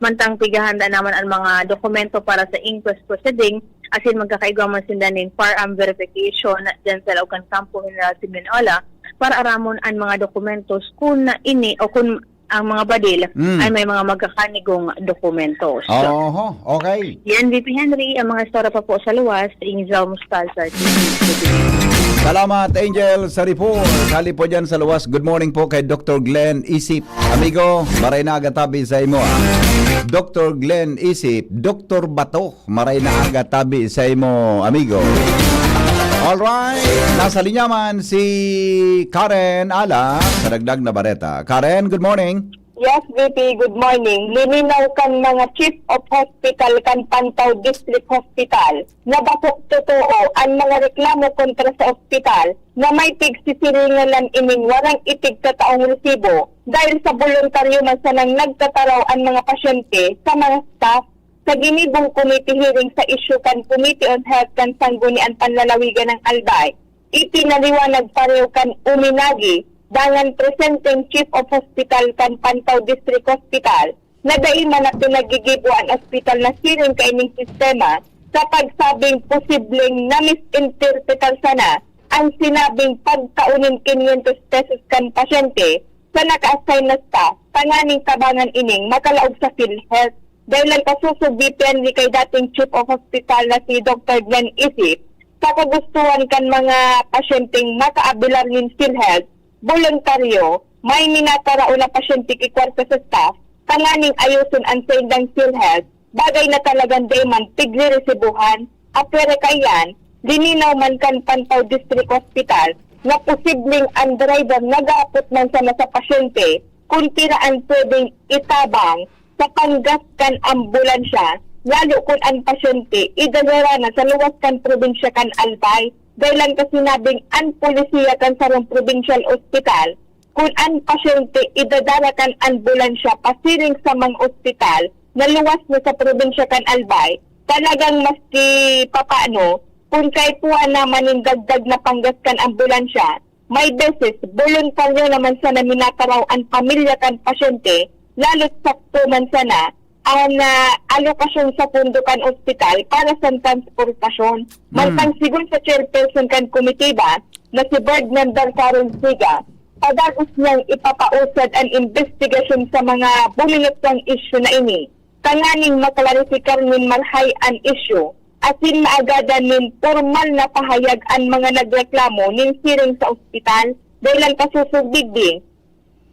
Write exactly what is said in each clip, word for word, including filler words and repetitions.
Mantang pighahanda naman an mga dokumento para sa inquest proceeding, asin magkakaigwa man sinda nin firearm verification diyan sa laog kan Kampo General Simeon Ola para aramon an mga dokumentos kun ini o kun ang mga badil Mm. ay may mga magkakanigong dokumentos. Oho, okay. Yan, V P Henry, ang mga istorya pa po sa luwas, Angel Moscalza. Salamat, Angel, sa report. Hali po dyan sa luwas. Good morning po kay Doctor Glenn Isip. Amigo, maray na aga tabi sa imo, ah. Doctor Glenn Isip, Doctor Bato, maray na aga tabi sa imo, amigo. Alright, nasa linya man si Karen Ala sa dagdag na bareta. Karen, good morning. Yes, V P, good morning. Lininaw kan mga chief of hospital kan Pantaw District Hospital na bakong totoo an mga reklamo kontra sa ospital na may pigsisiringan ining warang itigtataong resibo dahil sa boluntaryo man sanang nagtataraw an mga pasyente sa mga staff. Sa ginibong committee hearing sa isyu kan Committee on Health kan Sangguniang Panlalawigan ng Albay, ipinaliwanag pareho kan uminagi dangan presenteng Chief of Hospital kan Pantaw District Hospital na dai man na pinaggigibo an ospital na siring kaining sistema sa pagsabing posibleng na-misinterpretar sana an sinabing pagtao nin quinientos pesos kan pasyente sa naka-assign na staff tanganing tabangan ining makalaog sa PhilHealth. Dahil nagpasusubi piyanli kay dating Chief of Hospital na si Doctor Glenn Isip, sa kagustuhan kan mga pasyenteng makaabilar nin PhilHealth, boluntaryo, may minataraon na pasyente ki kwarta sa staff, tanganing ayoson an saindang PhilHealth, bagay na talagang dai man pigre-resibuhan. Apwera kaiyan, lininaw man kan Pantaw District Hospital na posibleng an driver nag-aapot man sana sa pasyente kun tira an pwedeng itabang sa panggas kan ambulansya, lalo kun an pasyente idadara na sa luwas kan probinsya kan Albay. Dahil lang kasinabing an polisiya kan sarong probinsyal ospital, kun an pasyente idadara kan ambulansya pasiring sa mga ospital na luwas na sa probinsya kan Albay, talagang maski papaano, kun kaipuhan naman nin dagdag na panggas kan ambulansya, may beses, boluntaryo naman sana minataraw an pamilya kan pasyente, lalo't sakto man sana an, ah, alokasyon sa pondo kan ospital para sa transportasyon. Hmm. Mantang sigon sa chairperson kan komitiba na si Board Member Carol Siga, padagos niyang ipapausad an imbestigasyon sa mga buminutwang isyu na ini, tanganing maklarifikar nin marhay an isyu asin maagadan nin pormal na pahayag an mga nagreklamo nin siring sa ospital. Dahil an kasusog digdi,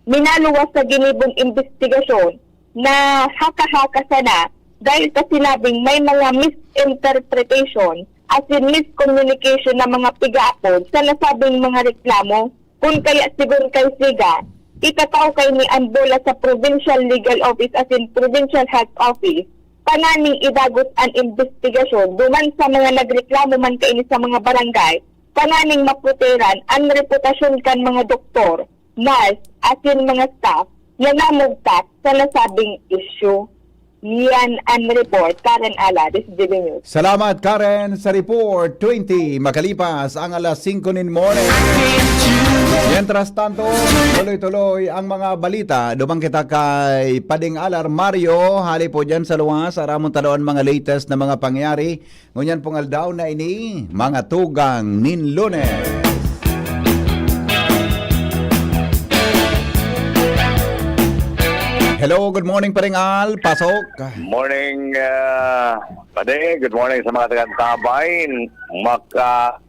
minaluwas sa ginibong imbestigasyon na haka-haka sana dahil sa sinabing may mga misinterpretation asin miscommunication na mga pigaapod sa nasabing mga reklamo. Kun kaya sigon kay Siga, itatao kaini an bola sa Provincial Legal Office asin Provincial Health Office tanganing idagos an imbestigasyon duman sa mga nagreklamo man kaini sa mga barangay, tanganing maproteran an reputasyon kan mga doktor, nurse, asin mga staff na namugtak sa nasabing isyu. Yan an report. Karen Ala, this is G B News. Salamat, Karen, sa report. Twenty makalipas ang alas singko nin morning. Mientras tanto, tuloy-tuloy ang mga balita. Duman kita kay Pading Alar Mario. Hali po dyan sa luwas, aramon ta daw an mga latest na mga pangyayari. Ngunyan pong aldaw na ini, mga tugang nin Lunes. Hello, good morning, Pareng Al. Pasok. Morning, ah, Pade. Good morning sa mga taga-Antabay. Maka-,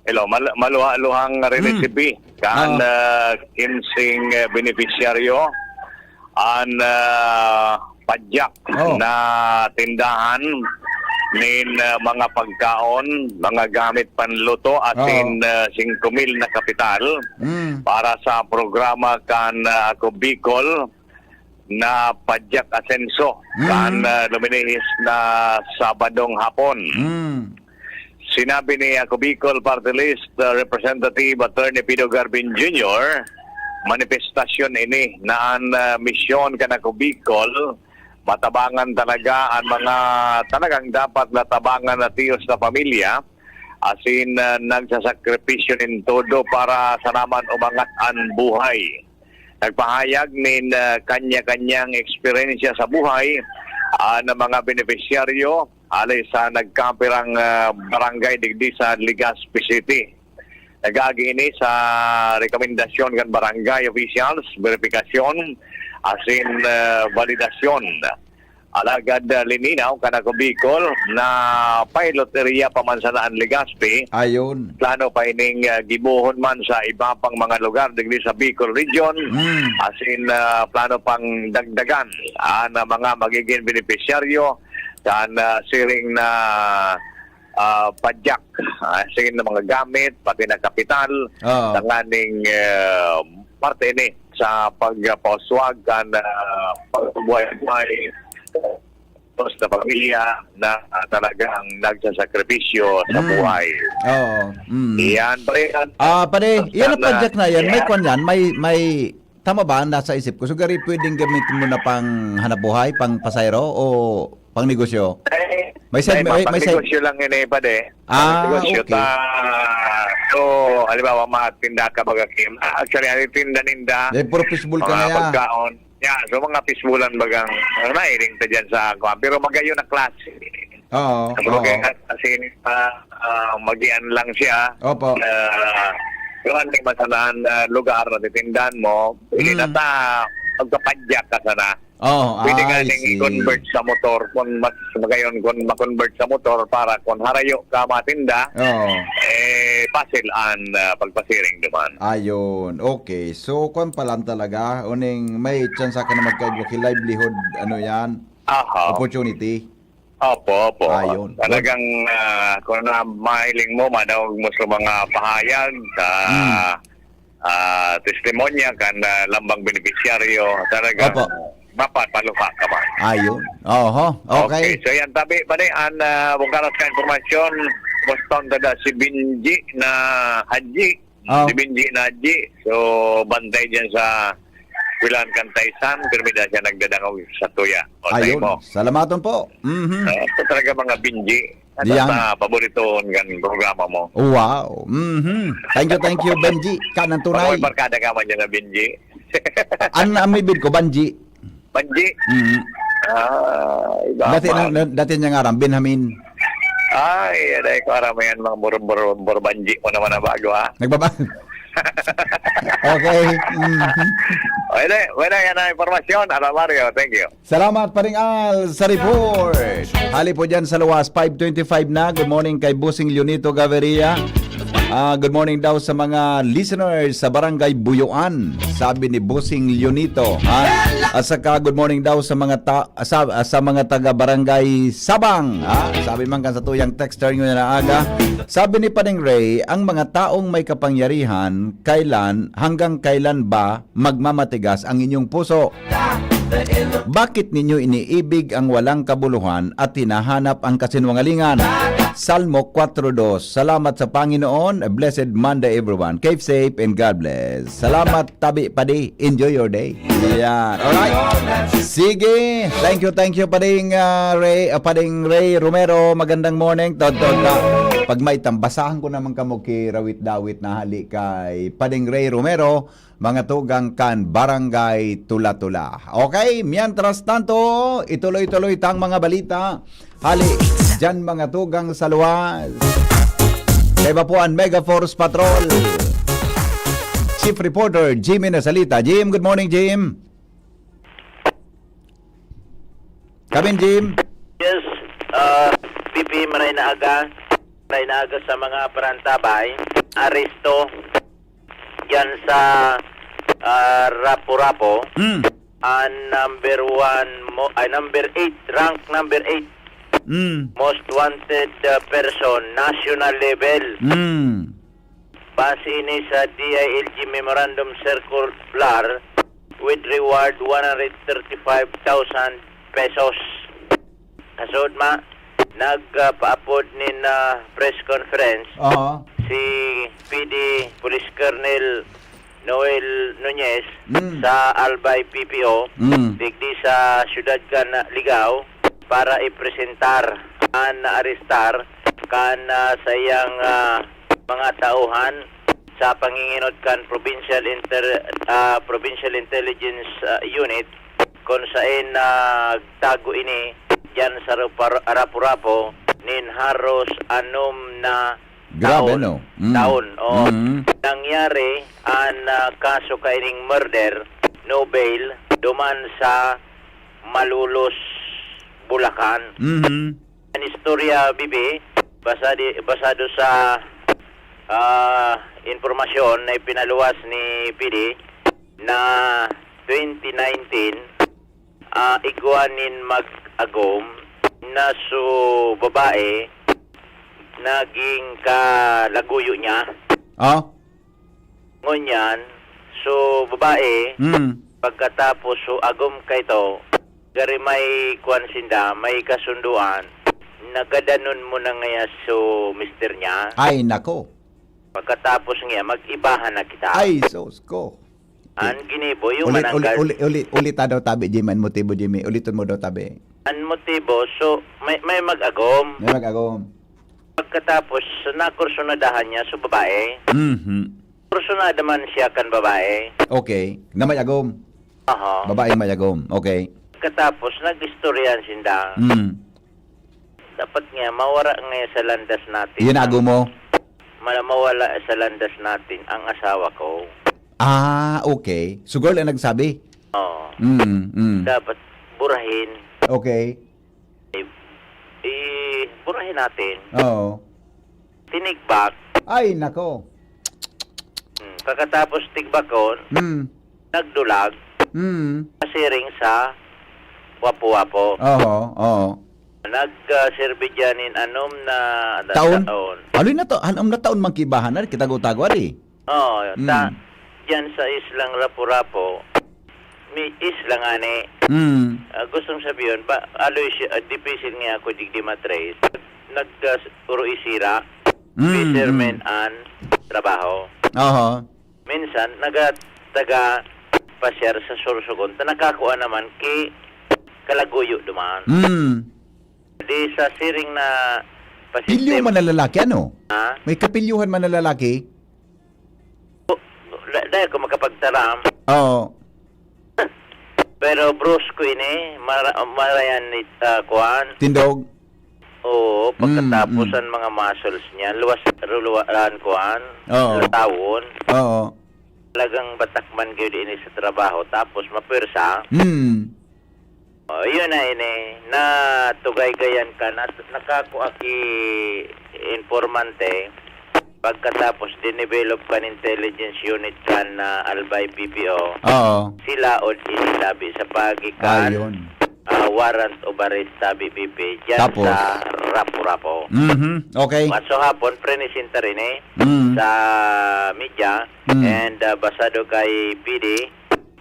hello, mal-, maluha-luhang relief Hmm. Kan, Ah. ah, kimsing, eh, benepisyaryo an, ah, padyak Oh. na tindahan nin, ah, mga pagkaon, mga gamit panluto, asin, Oh. ah, singko mil na kapital Mm. para sa programa kan, ah, Ako Bicol na Padyak Asenso Mm. kan, ah, luminihis na Sabadong hapon. Mm. Sinabi ni Ako Bicol Party List, uh, Representative Attorney Pido Garbin Junior, manifestasyon ini na an, uh, misyon kan Ako Bicol, matabangan talaga an mga talagang dapat na tabangan na tiyos na pamilya, asin, uh, nagsasakripisyo nin todo para sana man umangat an buhay. Nagpahayag nin, ah, kanya-kanyang eksperyensya sa buhay, ah, ng mga benepisyaryo hali sa nagkapirang, ah, barangay digdi sa Legazpi City. Nag-agi ini sa rekomendasyon kan barangay officials, beripikasyon, asin, ah, validasyon. Alagad, ah, lininaw kan Ako Bicol na pilot area pa man sana an Legazpi. Ayon. Plano pa ining, ah, gibohon man sa iba pang mga lugar digdi sa Bicol Region. Mm. Asin, ah, plano pang dagdagan an mga magiging benepisyaryo kan, ah, siring na, ah, padyak, asin na mga gamit, pati na kapital, Oo. tanganing, ah, parte ini sa pagpauswag kan, ah, pagbuhay-buhay sa pamilya na, ah, talagang nagsasakripisyo sa Mm. buhay. Oo. Mm. Iyan, pre, ang Ah, pare, ang iyan ang sana, padyak na yan. May iyan. kwan yan. May, may, tama ba? Nasa isip ko. So, gari, pwedeng gamitin mo na pang hanapbuhay, pang pasahero, o pang negosyo? Eh, May side, may, may, may side. pang-negosyo lang yun eh, pare. Ah, Pang-negosyo, okay. ta-, so, halimbawa, matinda ka, baga, Kim. Ah, actually, ang tinda ninda, May puro fishball ka mga na yan. pagkaon. Yeah, so mga fishbowlan bagang, ano, nahiling ta dyan sa kuwan. Pero magayon na klase. Oo, Ang oo. Bagang as in, ah, ah, magian lang siya. Opo. Ah, yung ano, yung masanaan na lugar na titindahan mo, pwede na Mm. ta, magpapadyak ka sana. Oo, Pwede nga I ning see. i-convert sa motor, kung mas magayon, kung ma-convert sa motor para kung harayo ka matinda, Oo. eh, pasil an, ah, pagpasiring duman. Ayun. Okay. So, kwan pa lang talaga, uning may tsansa ka na magkaigwa ki livelihood, ano yan? Aha. Opportunity. Opo, opo. Ayun. Talagang, ah, kung na mahiling mo, manawag mo sa mga pahayag, sa, Hmm. ah, testimonya kan, ah, lambang benepisyaryo, talagang Opo. mapapaluha ka man. Ayun. Oho. Okay. Okay. So, yan, tabi pa ni, an, ah, bukaras ka impormasyon, Boston, tada si Benji na Haji. Oh. Si Benji Nadji. So, bantay dyan sa Eskwelahan kan Taysan, pirmi na siya nagdadangog sa tuya. O, Ayun. Taimo. Salamaton po. Mhm. Ah, ito talaga mga Benji. Ano Diyan. sa paboritoon kan programa mo? Wow. Mhm. Thank you, thank you, Benji. Kanang Baka tunay. may barkada ka man dyan na Benji. An, ang may bid ko, Banji. Banji? Mhm. Ah, iba Dati pa. na, na, dati niya ngaran, Benjamin. Ay, aray ko, aram mo yan, mga bur-, bur-, burbanji mo naman na bago, ha? Nagbaba-, Okay. Mm. Okay, di. Wala, yan ang impormasyon. Ala, Mario, thank you. Salamat, Paring Al, sa report. Hali po dyan sa luwas, five twenty-five na. Good morning kay Bossing Leonito Gaviria. Ah, good morning daw sa mga listeners sa Barangay Buyuan, sabi ni Bossing Leonito, ha? At saka, good morning daw sa mga ta-, sa, sa mga taga Barangay Sabang, ha? Sabi man kan sa tuyang texter nyo na aga. Sabi ni Paring Ray, ang mga taong may kapangyarihan, kailan, hanggang kailan ba magmamatigas ang inyong puso? Bakit ninyo iniibig ang walang kabuluhan at hinahanap ang kasinungalingan? Salmo kwatro dos. Salamat sa Panginoon. A blessed Monday, everyone. Keep safe and God bless. Salamat, Tabi Padi. Enjoy your day. Yan. Alright. Sige. Thank you, thank you, Pading, ah, Ray, ah, Pading Ray Romero. Magandang morning. Totoo ka. Pag may tambasahan ko naman kamo ki Rawit Dawit na hali kay Pading Ray Romero, mga tugang kan Barangay Tula-Tula. Okay, mientras tanto, ituloy-tuloy tang mga balita. Hali, dyan mga tugang sa luwas. Kaiba po ang Mega Force Patrol. Chief Reporter, Jimmy Nasalita. Jim, good morning, Jim. Kamin, Jim. Yes, ah, P P, maray na aga. Maray na aga sa mga parantabay. Aresto yan sa, ah, Rapu-Rapu. Hmm. Ang number one mo, ay, number eight, rank number eight. Hmm. Most wanted, ah, person, national level. Hmm. Base ini sa D I L G Memorandum Circular with reward one hundred thirty-five thousand pesos. Kasunod ma, nag, ah, paapod nin, ah, press conference Oo. si P D Police Colonel Noel Nunez Mm. sa Albay P P O, Mm. digdi sa siyudad kan Ligao, para ipresentar an naarestar kan, ah, saiyang, ah, mga tauhan sa panginginot kan Provincial Inter-, ah, Provincial Intelligence, ah, Unit, kung saen nagtago ini diyan sa Rapar-, Rapu-Rapu nin haros anom na Grabe, taon. no? Mm. Taon, oo. Mm. Nangyari an, ah, kaso kaining murder, no bail, duman sa Malolos, Bulacan. Mhm. An istorya, Bibi, basa di, basado sa, ah, impormasyon na ipinaluwas ni P D na twenty nineteen, ah, igwa nin mag-agom na so babae naging kalaguyo niya. Oh? Ngunyan, so babae, Mm. pagkatapos so agom kaito, gari may kuwan sinda, may kasunduan, nagadanon mo na ngaya so mister niya. Ay, nako. Pagkatapos niya, mag-ibahan na kita. Ay, sus ko. An ginibo, yung Uli, uli, mananggal. uli, uli, ulita daw tabi, Jimmy, an motibo, Jimmy. Uliton mo daw tabi. An motibo, so, may, may mag-agom. May mag-agom. Pagkatapos, nakursunadahan niya, so babae. Mhm. Kursunada man siya kan babae. Okay. Na may agom. Aha. Babaeng may agom. Okay. Pagkatapos, nag-istoryahan sinda. Mm. Dapat nga, mawara nga sa landas natin. Yun, ago mo? Mala-, mawala sa landas natin ang asawa ko. Ah, okay. So, girl ang nagsabi? Oo. Mm, mm. Dapat burahin. Okay. I-, i-, burahin natin. Oo. Tinigbak. Ay, nako. Hmm, pagkatapos tigbakon, Mm. nagdulag, Mm. pasiring sa Wapo-Wapo. Oho, oo. Nag, ah, serbi diyan nin anom na da-, Taon? taon. Aloy na to, anom na taon man kibahan na, kitago-tago, ari. Oo, Mm. ta-, diyan sa Islang Rapu-Rapu, may isla nga ni, Mm. ah, gustong sabihin, ba, aloy siya, ah, dipisil nga ako digdi matrace. Nag, ah, uro isira, Mm, fisherman mm. an trabaho. Oho. Minsan, naga-, taga pasyar sa Sorsogon, ta nakakua naman ki Kalaguyo duman. Mm. Di sa siring na Pilyo pasistem-, man na lalaki, ano? Ha? May kapilyuhan man na lalaki? Bu-, da-, dahil ko makapagtaram. Oo. Pero brusko ini, mara-, marayan ni, ah, kuan. Tindog? Oo, pagkatapos Mm, mm. ang mga muscles niya, luwas, ruluwaan, kuan, Oo. latawon. Oo. Talagang batak man gyud ini sa trabaho, tapos mapwersa. Mm. Oh, yun na ini, natugaygayan ka, nat-, nakakua ki informante, pagkatapos dinevelop kan intelligence unit kan, ah, Albay P P O. Oo. Sila od ini tabi sa pagi kan, Ayun. ah, warrant of arrest tabi P P, dyan Tapos? sa Rapu-Rapu. Mhm, okay. Maso hapon, prenisinta rin eh, Mm. sa media, Mm. and, ah, basado kay P D,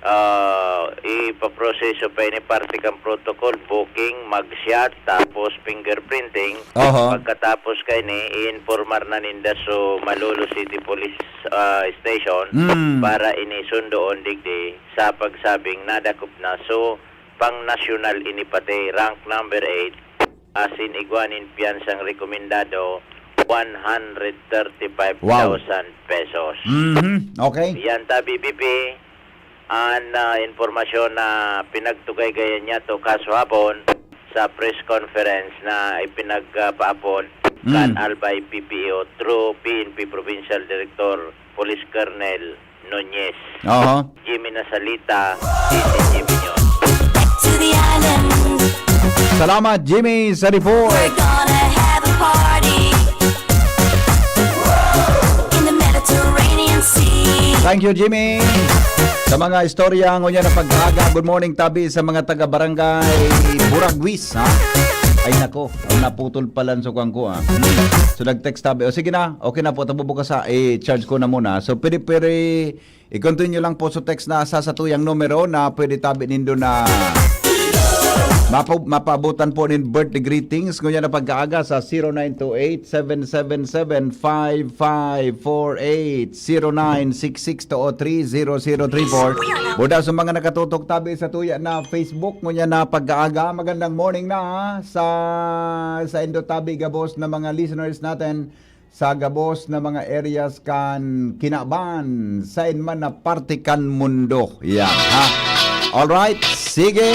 ah, ipaproseso pa ini parte kan protocol, booking, mugshot, tapos fingerprinting. Oho. Pagkatapos kaini, i-informar na ninda so Malolos City Police, ah, Station Mm. para ini sundoon digdi sa pagsabing nadakop na. So, pang-nasyonal ini pati, rank number eight, asin igwa nin piyansang rekomendado, one hundred thirty-five thousand pesos. Mhm. Okay. Yan ta, B P P, an, ah, impormasyon na pinagtugaygayan niyato kaso hapon sa press conference na ipinagpaapod kan Mm. Albay P P O through P N P Provincial Director Police Colonel Nunez. Oho. Jimmy Nasalita, D Z Jimmy News. To the island. Salamat, Jimmy, sa report. We're gonna have a party in the Mediterranean Sea. Thank you, Jimmy. Sa mga istorya ngunyan na pag-aaga, good morning, tabi sa mga taga-barangay Buragwis, ha? Ay, nako, naputol pala ang sukang ko, ah. So, nag-text tabi. O, sige na, okay na po, tabubukas sa, eh, charge ko na muna. So, pwede, pwede, i-continue lang po sa text na sa satuyang numero na pwede tabi nindo na mapu-, mapaabutan po nin birthday greetings. Ngunyan na pagkaaga sa zero nine two eight, seven seven seven, five five four eight, zero nine six six two oh three, zero zero three four. Buda sa mga nakatutok tabi sa tuya na Facebook, ngunyan na pagkaaga. Magandang morning na, ha, sa, sa indo tabi gabos na mga listeners natin. sa gabos na mga areas kan kinaban, saen man na parte kan mundo. Yan, ha? Alright, sige.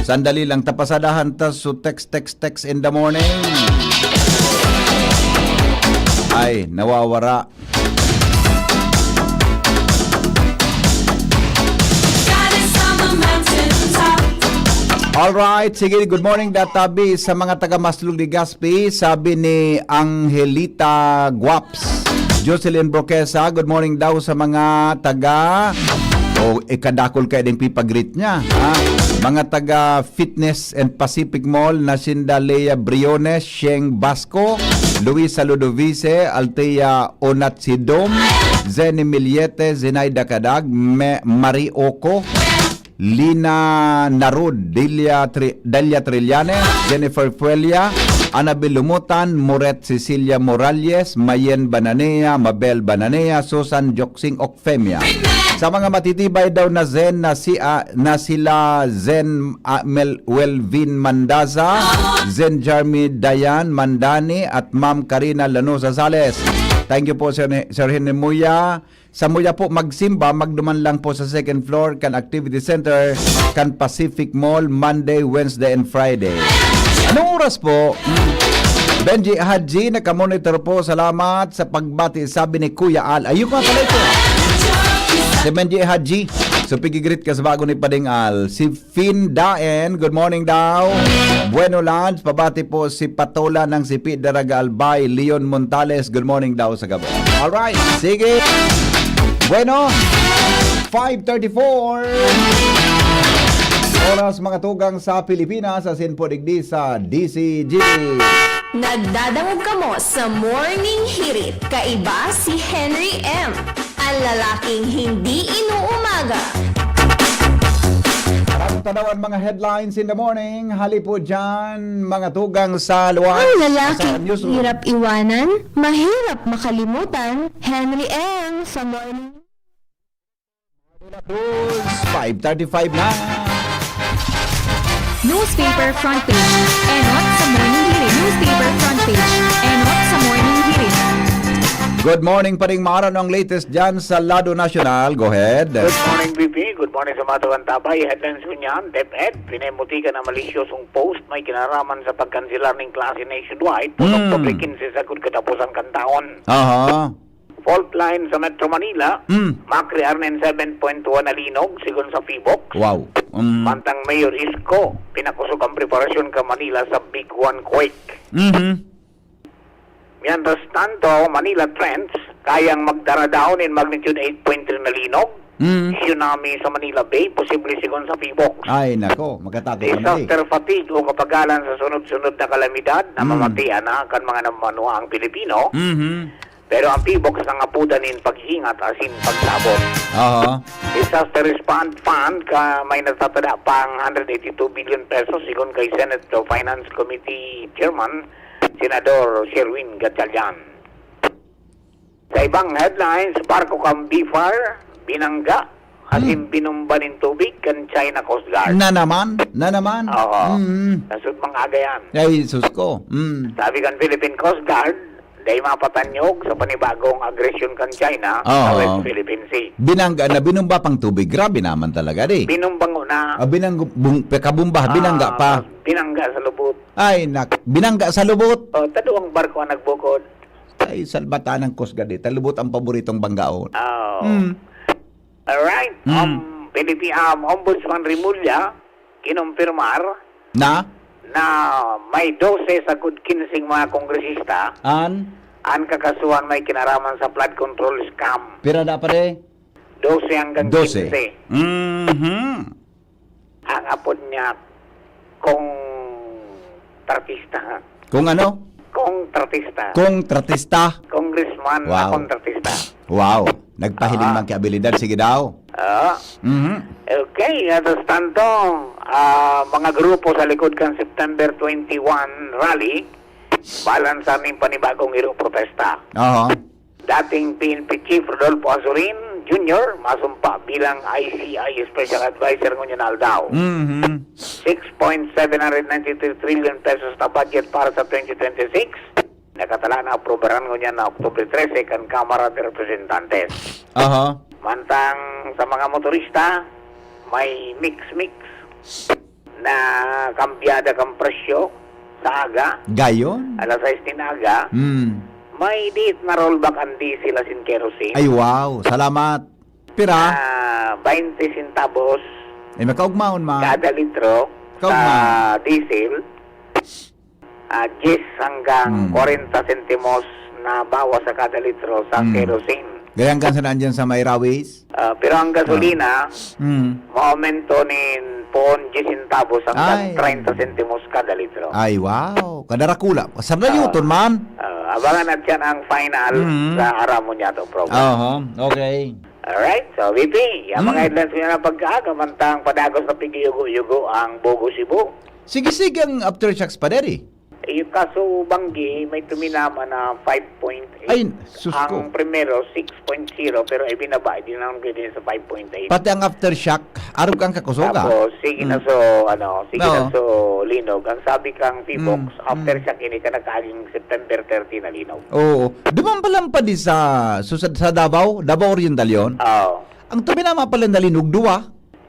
Sandali lang, tapasadahan ta su text, text, text in the morning. Ay, nawawara. Alright, sige, good morning, Databi, sa mga taga Maslog, Legazpi, sabi ni Angelita Guaps. Jocelyn Broquesa, good morning daw sa mga taga, o ikadakol kaya ding pipag-greet niya, ha? Mga taga Fitness and Pacific Mall, Nasinda Lea Briones, Sheng Basco, Luisa Ludovice, Althea Onatsidom, Zenny Miliete, Zenaida Kadag, Me-, Marie Oco, Lina Narud, Delia Tri-, Delia Trillane, Jennifer Puelia, Annabel Lumutan, Moret Cecilia Morales, Mayen Bananea, Mabel Bananea, Susan Joksing Okfemia. Sa mga matitibay daw na Zen na si, ah, na sila Zen, ah, Mel-, Welvin Mandaza, Zen Jarmy Dayan Mandani, at Ma'am Karina Lanosa Sales. Thank you po, Sir, Sir Henry Muya. Sa Muya po magsimba, magduman lang po sa second floor kan Activity Center, kan Pacific Mall, Monday, Wednesday, and Friday. Anong oras po? Hmm. Benji Haji, nakamonitor po. Salamat sa pagbati, sabi ni Kuya Al. Ayun nga pala ito. Si Benji Haji. So, pigigreet ka sa bago ni Pading Al. Si Fin Daen, good morning daw. Bueno, Lance, pabati po si Patola ng si Pete Daraga Albay, Leon Montales, good morning daw sa gabos. Alright, sige. Bueno, five thirty-four. Oras, mga tugang, sa Pilipinas, asin po digdi sa D C G. Nagdadangog kamo sa Morning Hirit. Kaiba si Henry M, ang lalaking hindi inuumaga. Para po tanawan mga headlines in the morning, hali po dyan, mga tugang sa luwas. Ang lalaking sa newsroom. Hirap iwanan, mahirap makalimutan, Henry M sa Morning. Five thirty-five na. Newspaper front page. Enot sa Morning Hirit. Newspaper front page. Enot sa Morning Hirit. Good morning, Paring Mar. Ano ang latest dyan sa lado nasyonal? Go ahead. Good morning, B P. Good morning sa mga taga-Antabay. Headlines ko niyan, DepEd, pinaimutikan na malisyosong post may kinaraman sa pagkanselar ning klase nationwide. Pag Hmm. Oktubre quince, sagkod katapusan kan taon. Aha. Fault line sa Metro Manila, Hmm. makrear nin seven point one na linog, sigon sa PHIVOLCS. Wow. Hmm. Mantang Mayor Isko, pinakusog ang preparasyon kan Manila sa Big One Quake. Mhm. Mientras tanto, Manila Trench, kayang magdara daw nin magnitude eight point three na linog. Mm. Tsunami sa Manila Bay, posible sigon sa PHIVOLCS. Ay, nako, makatakot naman eh. Disaster fatigue o kapagalan sa sunod-sunod na kalamidad na Mm. mamatian na kan mga namamanuang Pilipino. Mhm. Pero ang PHIVOLCS nangapoda nin pag-iingat asin pagsabot. Aha. Disaster Response Fund ka may natatada pang hundred eighty-two billion pesos, sigon kay Senate Finance Committee Chairman, Senador Sherwin Gatchalian. Sa ibang headlines, barko kan BFAR, binangga, asin Hmm. binomba nin tubig kan China Coast Guard. Na naman? Na naman? Oo. Mm. Nasud mga agayan. Ay, sus ko. Mm. Sabi kan Philippine Coast Guard, dai mapatanyog sa panibagong agresyon kan China sa Oo. West Philippine Sea. Binangga na, binomba pang tubig. Grabe naman talaga, di? Binomba ngona. Ah, binanggo-, bung-, pekabomba, binangga Ah, pa. Binangga sa lubot. Ay, nak-, binangga sa lubot. Oh, taduang barko ang nagbukod. Ay, salbatan ng Coast Guard, eh. Talubot ang paboritong banggaon. Oh. Mm. Alright. Mm. Um, Pilipi-, um, Ombudsman Remulla, kinumpirmar Na? na may dose sagkod kinseng mga kongresista An? an kakasuhan may kinaraman sa flood control scam. Pira na pa, de? Dose hanggang Dose. kinse. Mhm. Ang apod niya, Kong Tratista. Kung ano? Kong Tratista. Kung Tratista. Congressman Wow. Akong Tratista. Wow. Nagpahiling Ah. man kay abilidad. Sige daw. Ah. Mhm. Okay, atas tanto, ah, mga grupo sa likod kan September twenty-one rally, balansa ning panibagong iro protesta. Aha. Dating P N P Chief Rodolfo Azurin Junior masumpa bilang I C I Special Advisor ngunyan na aldaw. Mhm. six point seven hundred ninety-three trillion pesos na budget para sa twenty twenty-six. Nakatala na aprubaran ngunyan na Oktubre trese kan Kamara de Representantes. Aha. Mantang sa mga motorista, may mix-mix na kambyada kan presyo sa aga, Gayon. alas sais nin aga, Hmm. may diit na rollback ang diesel asin kerosene. Ay, wow. Salamat. Pira? Ah, baynte centavos Eh, makaugmaon, ma. kada litro Kaugmaon. sa diesel. Ah, diyes hanggang Hmm. kwarenta sentimos na bawas sa kada litro sa Hmm. kerosene. Gaya hanggang saan dyan sa may Rawis? Ah, pero ang gasolina, Hmm. maaumento nin poon diyes centavos hanggang Ay. treinta sentimos kada litro. Ay, wow. Kadarakula. Sarda Ah. yuton man. Ah, abangan natin ang final Hmm. sa Aramon Yato program. Aha, okay. Alright, so, V P, yung mga Hmm. headlines ko na pagkaaga, mantang padagos na pigiyugo-yugo ang Bogo Cebu. Sige-sige ang aftershocks, Paderi. Eh, yung kaso banggi, may tuminama na five point eight. Ay, sus ko. Ang primero, six point zero, pero ibinaba, idinanggo din sa five point eight. Pati ang aftershock, arog kang kakusoga. Tapos, sige na Hmm. so, ano, sige na Oo. so linog. Ang sabi kang Tibox, Hmm, hmm. aftershock ini ka nagkaaging September thirty na linog. Oo. Duman pa lang pa di sa, so, sa, sa Davao, Davao Oriental yon. Oo. Ang tuminama pala na linog, duwa.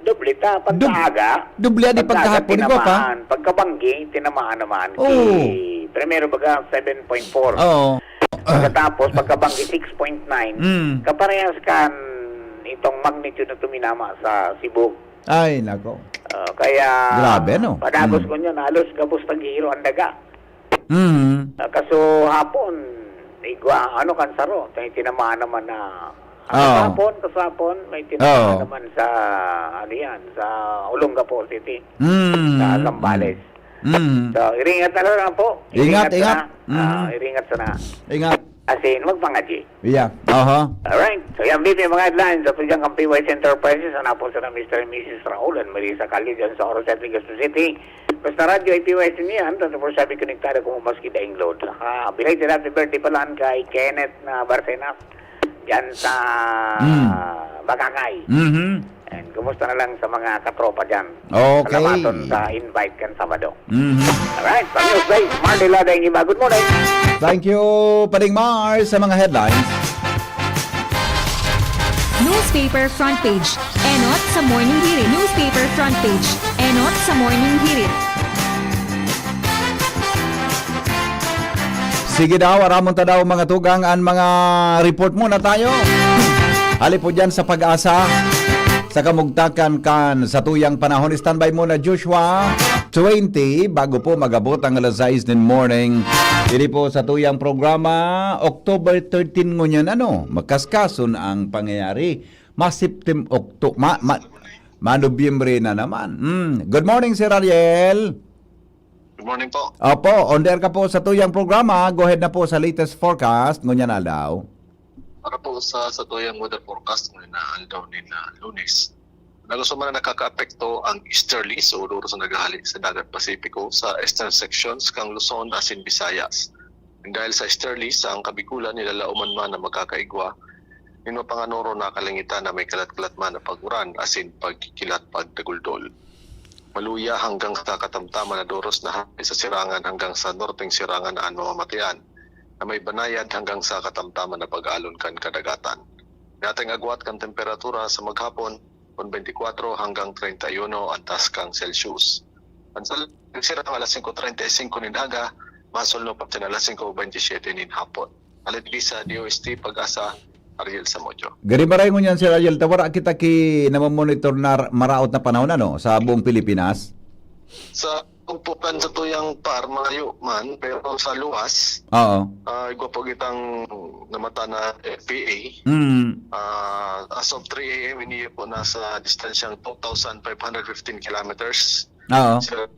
Doble ta, Dub-, pagkaaga. doble, di Pagkaaga pagkahapon, ikaw pa? tinamaan. Pagkabanggi, tinamaan naman. Oo. Ki-, primero baga, seven point four. Oo. Pagkatapos, pagkabanggi, six point nine. Mm. Kaparehas kan itong magnitude na tuminama sa Cebu. Ay, nako. Ah, kaya, Grabe, no? padagos Mm. ko niyan, halos gabos tag-iiro ang daga. Mm. Ah, kaso hapon, igwa, ano kan saro, may tinamaan naman na, ano, Oo. hapon, kaso hapon, may tinamaan Oo. naman sa, ano yan, sa Olongapo City, Mm, sa Zambales. mm. So, iringat na lang po. Ingat, Iringat ingat. sana. Ah, Mm. iringat sana. Ingat. As in, magpangadyi. Yeah. Aha. Alright. So, yan, V P, mga headlines. Sa Tudyang Kang P Y S Enterprises, hanapon sila Mister and Missus Raul and Marisa Calio dyan sa Oro City, Legazpi City. Basta radyo ay P Y S niyan, twenty-four seven konektado kung maski daing load. Naka-belated happy birthday pala kay Kenneth na Barcenas dyan sa Hmm. Bagakay. Mhm. And kumusta na lang sa mga katropa dyan? Okay. Salamaton sa invite kan Sabado. Mhm. Alright, sa News Day, Marley Laday, Iba, good morning. Thank you, Pading Mar, sa mga headlines. Newspaper front page. Enot sa Morning Hirit. Newspaper front page. Enot sa Morning Hirit. Sige daw, aramon ta daw, mga tugang, an mga report muna tayo. Hali po dyan sa Pag-asa. Sa kamugtakan kan satuyang panahon, standby muna, Joshua twenty, bago po mag-abot ang alas sais nin morning. Ini po satuyang programa, October thirteen ngunyan, ano, makaskason ang pangyayari. Masiptim Okto-, ma-, ma-, ma-Nobyembre na naman. Mm. Good morning, Sir Ariel. Good morning po. Opo, on the air ka po sa tuyang programa. Go ahead na po sa latest forecast ngunyan aldaw. Para po sa, sa tuyang weather forecast ngayon na aldaw ni na Lunes, na gusto man na nakakaapekto ang easterlies o oras na naghahali sa Dagat Pasipiko sa eastern sections kang Luzon asin Visayas. Dahil sa easterlies, ang Kabikulan nilalaoman man na magkakaigwa nin mapanganoro na kalangitan na may kalat-kalat man na pag-uran asin pagkikilat pagdaguldol. Maluya hanggang sa katamtaman na doros na hale sa sirangan hanggang sa norteng sirangan na an mamamatean, na may banayad hanggang sa katamtaman na pag-alon kan kadagatan. Natay agwat kan temperatura sa maghapon, kun twenty-four hanggang treinta y uno ang taas kang Celsius. Ang sal-, nagsirang alas singko treinta y cinco nin aga, masulno pa sa alas singko veintisiete nin hapon. Alagad sa D O S T Pag-asa, Ariel Samudio. Gari maray ngunyan, Sir Ariel, ta wara kita ki namomonitor na r-, maraot na panahon, ano, sa buong Pilipinas? Sa tumpukan sa tuyang par, mayo man, pero sa luwas, Oo. ah, igwa po kitang namata na F P A. Mm. Ah, as of three A M, iniyo po nasa distansyang two thousand five hundred fifteen kilometers. Oo. So,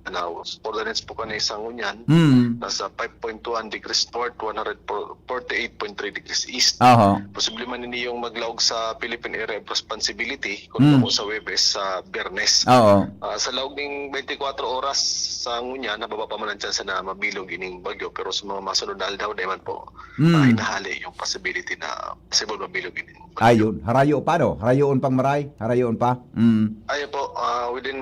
now, for the next po kanay sa ngunyan, Mm. nasa five point two one degrees north, one hundred forty-eight point three degrees east. Aha. Posible man ini yung maglaog sa Philippine Area of Responsibility, kung Mm. kamo sa Webes, sa Biyernes. Oo. Ah, sa laog ning twenty-four oras sa ngunyan, nababa pa man ang tsansa na mabilog ining bagyo, pero sa mga masunod na aldaw, dai man po, Mm. ah, inahali yung possibility na possible mabilog ini. Ayun, harayo pa, no? Harayoon pang maray, harayoon pa. Mm. Ayun po, ah, within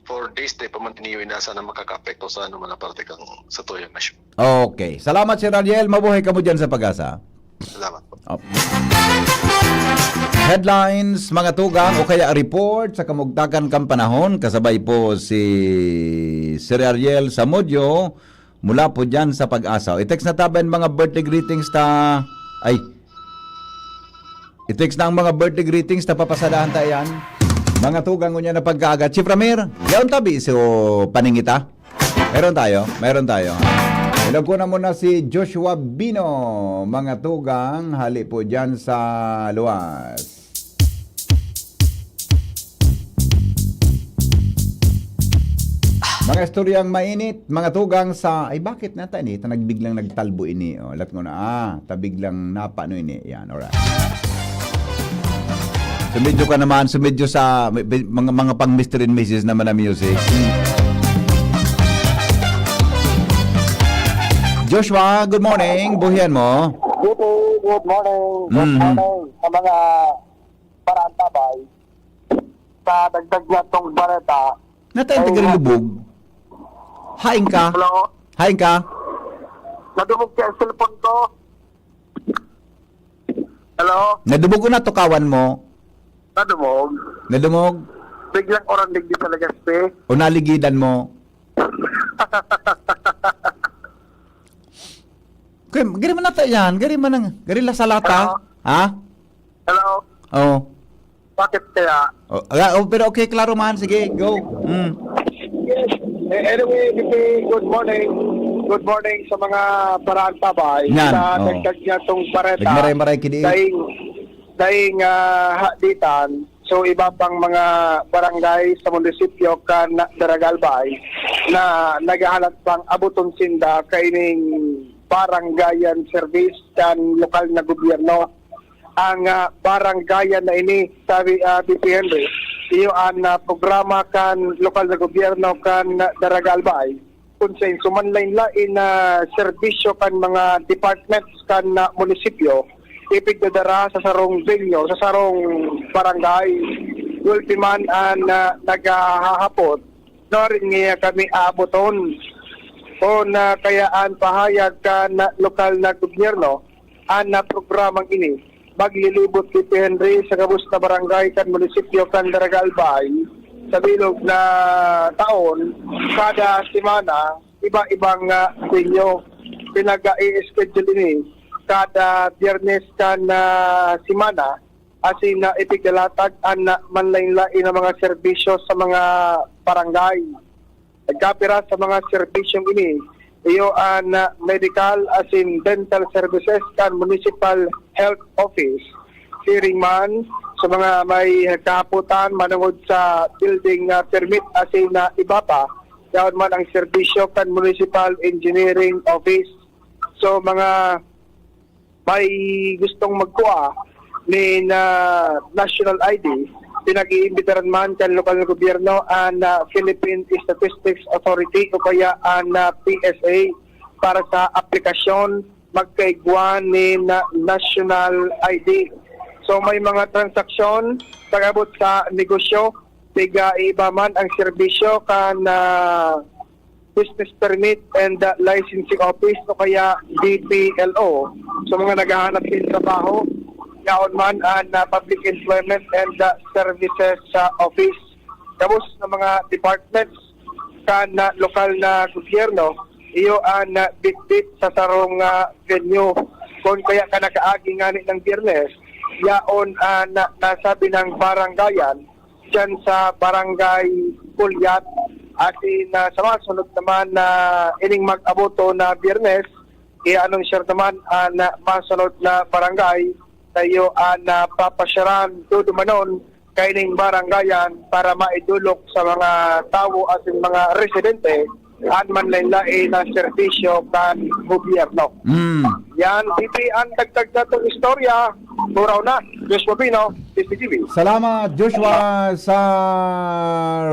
four days, di pa man tiniyo inasa na makakaapekto sa ano man na parte kang sa tuyang nasyon. Okay. Salamat, Sir Ariel. Mabuhay kamo dyan sa Pag-asa. Salamat po. Oh. Headlines, mga tugang o kaya report sa kamugtakan kan panahon. Kasabay po si Sir Ariel Samudio mula po dyan sa Pag-asa. I-text na taban mga birthday greetings ta... Ay. I-text na ang mga birthday greetings ta papasadahan ta yan. Mga tugang, unya na pagkaaga. Chief Ramir, yaon tabi so paningita. Meron tayo, meron tayo. Hello ko na muna si Joshua Bino, mga tugang, hali po dyan sa luwas. Mga istoryang mainit, mga tugang sa... Ay, bakit nata ini? Ito nagbiglang nagtalbo ini. Oh, lat ko na. Ah, tabiglang napano ini. Yan, alright. Sumidyo ka naman, sumidyo sa mga, mga pang Mister and Missus naman na music. Joshua, good morning. Buhian mo. Good, good morning. Good Mhm. morning sa mga paraantabay. Sa dagdag niya tong bareta, Nata yung tagalubog. Hain ka? Hello? Hain ka? Nadumog siya ang cellphone ko. Hello? Nadumog o natukawan mo? Nadumog. Nadumog? Biglang orandig di sa Legazpi. O naligidan mo? Kaya, gari man nata yan. Gari man ang, gari la salata. Hello? Ha? Hello? Oh. Bakit kaya? Oh, ah, oh, pero okay, klaro man. Sige, go. Mm. Yes. Eh, anyway, B P, good morning. Good morning sa mga paraantabay. Yan, Sa oh. dagdag niya tong bareta. Nagmaray-maray kini. Dahil, dahil ah, haditan, so iba pang mga barangay sa munisipyo kan Daraga Albay na naghahalat pang abuton sinda kaining barangayan service kan lokal na gobyerno. Ang ah, barangayan na ini, sabi ah, B P Henry, iyo an ah, programa kan lokal na gobyerno kan Daraga Albay, kun sa insumanlain-lain na serbisyo kan mga departments kan ah, munisipyo, ipigdadara sa sarong venue, sa sarong barangay. Gulpi man an ah, naghahapot, no, rin niya kami aaboton. O na kaya an pahayag kan ah, lokal na gobyerno, an ah, programang ini maglilibot si Henry sa gabos na barangay kan munisipyo kan Daraga Albay sa bilog na taon. Kada semana, iba-ibang ah, venue. Pinag-i-schedule ini kada Biyernes kan ah, semana, asin na ipiglalatag an ah, manlain-lain na mga serbisyo sa mga barangay. Nagkapira sa mga serbisyong ini, iyo an ah, medical asin dental services kan Municipal Health Office. Siring man sa mga may kahapotan manungod sa building ah, permit asin na iba pa, yaon man ang serbisyo kan Municipal Engineering Office. So mga may gustong magkua nin ah, national I D, pinag-iimbitaran man kan lokal na gobyerno an ah, Philippine Statistics Authority o kaya an ah, P S A para sa aplikasyon magkaigwa nin ah, national I D. So may mga transaksyon pag-abot sa negosyo, piga iba man ang serbisyo kan ah, Business Permit and ah, Licensing Office o kaya B P L O. Sa mga naghahanap ng trabaho, yaon man an ah, Public Employment and ah, Services sa Office. Gabos na mga departments kan ah, lokal na gobyerno, iyo an ah, bitbit sa sarong ah, venue. Kung kaya ka nakaagi ngani ng Biyernes, yaon an ah, nasabi ng barangayan, dyan sa Barangay Pulyat. Asin ah, sa mga sunod naman na ining mag-aboto na Biyernes, i-announcer naman an ah, masunod na barangay tayo an ah, papasyaran dudumanon kaining barangayan para maidulok sa mga tawo asin mga residente an manlain-lain na serbisyo kan gobyerno. Mm. Yan, B P, ang dagdag natong istorya. Buraw na, Joshua Pino, D C T V. Salamat, Joshua, sa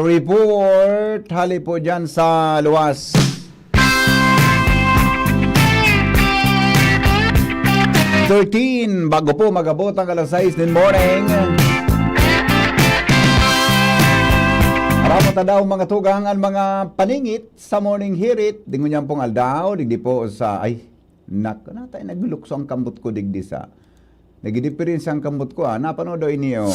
report. Hali po dyan sa luwas. Thirteen, bago po mag-abot ang alas sais nin morning. Tama ta daw, mga tugang, ang mga paningit sa morning hirit, di ngunyan pong aldaw, digdi po sa, ay, nak-, natay naglukso ang kamot ko digdi sa, nagdidiperensa ang kamot ko, ah, napanood daw ini, oh.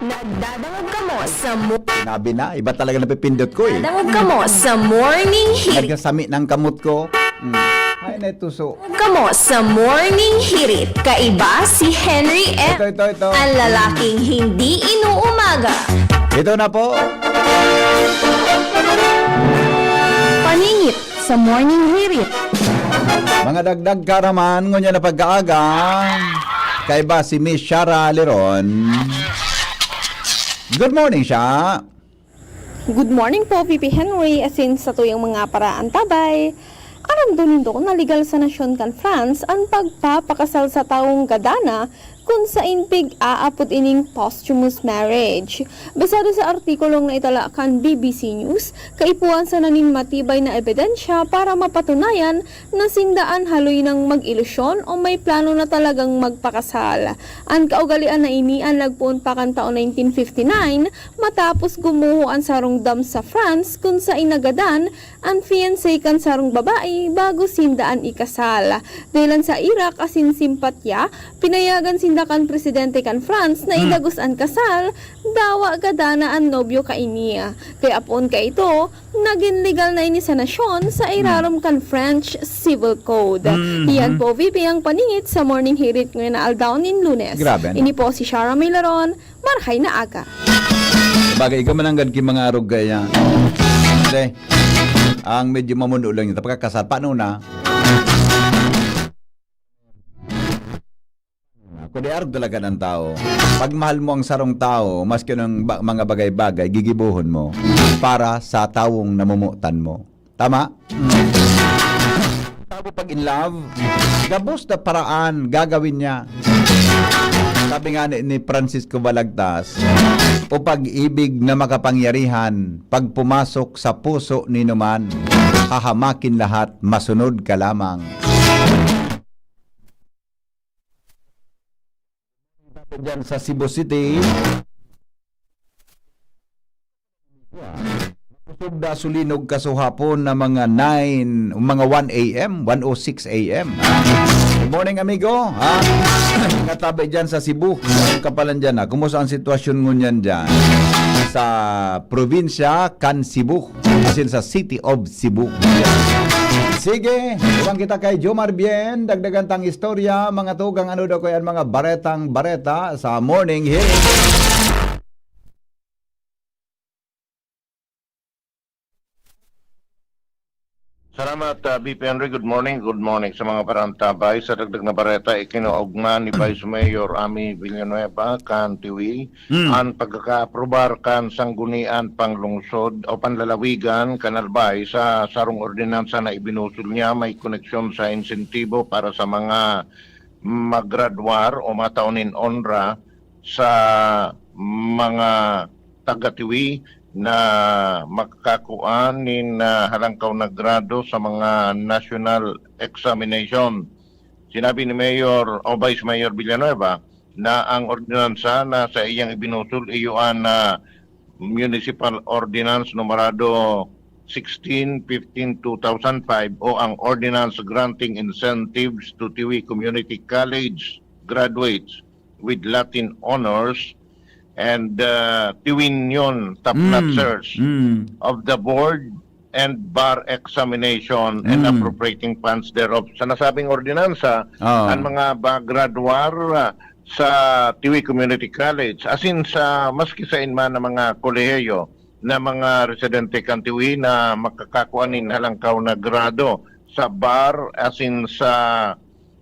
Nagdadangog kamo sa mo- Sinabi na, iba talaga napipindot ko eh. Nagdadangog kamo sa Morning Hirit. Nagsasami ng kamot ko. Mm. Ay, naituso. Kamo sa Morning Hirit. Kaiba si Henry M. Ito, ito, ito. Ang lalaking hindi inuumaga. Ito na po. Paningit sa Morning Hirit. Mga dagdag karaman, ngunyan na pagkaaga. Kaiba si Miss Shara Leron. Good morning, Sha. Good morning po, V P Henry, asin sa tuyang mga paraantabay. Aram do nindo na legal sa nasyon kan France an pagpapakasal sa tawong gadana, kun sain pig-aapod ining posthumous marriage. Basado sa artikulong naitala kan B B C News, kaipuhan sana nin matibay na ebidensya para mapatunayan na sinda an haloy nang mag-ilusyon o may plano na talagang magpakasal. An kaugalean na ini an nagpoon pa kan taon nineteen fifty-nine, matapos gumuho an sarong dam sa France kun sain nagadan an fiancé kan sarong babae bago sinda an ikasal. Dahelan sa irak asin simpatya, pinayagan sinda kan presidente kan France na Hmm. idagos an kasal, dawa gadana an nobyo kaini. Kaya poon kaito, nagin legal na ini sa nasyon sa Hmm. irarom kan French Civil Code. Hmm. Iyan po, V P, ang paningit sa Morning Hirit ngayon na aldaw nin Lunes. Grabe, ano? Ini po si Shara Milaron, Marhay na aga. Bagay, ikaw mananggad ki mga arog kaya. Hindi. Ang medyo mamuno lang yun. Pagkakasal, paano na? Kundi arog talaga ng tao. Pagmahal mo ang sarong tao, maski ng ba- mga bagay-bagay, gigibuhon mo para sa taong namumutan mo. Tama? Mm. Tabo pag in love, gabos na paraan gagawin niya. Sabi nga ni, ni Francisco Balagtas, "O pag-ibig na makapangyarihan, pag pumasok sa puso ni numan, hahamakin lahat, masunod ka lamang." Diyan sa Cebu City. Kusog na sulinog kasuhapon na mga nine, mga one a m, one oh six a m. Good morning, amigo. Ha? Mga tabi dyan sa Cebu. Ang kapalan dyan, ha? Kumusta ang sitwasyon ngunyan dyan? Sa probinsya kan Cebu. Asin sa City of Cebu. Sige, iwan kita kay Jomar Bien. Dagdagan tang istorya, mga tugang, ano daw kaya ang mga baretang bareta sa Morning Hit. Salamat, ah, V P Henry. Good morning. Good morning sa mga parantabay. Sa dagdag na bareta, ikinuugma ni Vice Mayor Ami Villanueva kan Tiwi Mm. an pagkakaaprobar kan Sanggunian Panglungsod o Panlalawigan kan Albay sa sarong ordinansa na ibinusol niya may koneksyon sa insentibo para sa mga magradwar o matao nin onra sa mga taga-Tiwi na makakakua nin, ah, halangkaw na grado sa mga national examination. Sinabi ni Mayor o Vice Mayor Villanueva na ang ordinansa na saiyang ibinusol iyo an, ah, Municipal Ordinance Numerado sixteen fifteen two thousand five o ang Ordinance Granting Incentives to Tiwi Community College Graduates with Latin Honors and, uh, Tiwinion Top Mm. Notchers Mm. of the Board and Bar Examination and Mm. Appropriating Funds thereof. Sa nasabing ordinansa, Oo. ang mga bagradwar, ah, sa Tiwi Community College, asin sa maski sain man na mga kolehiyo na mga residente kan Tiwi na makakakua nin halangkaw na grado sa bar asin sa,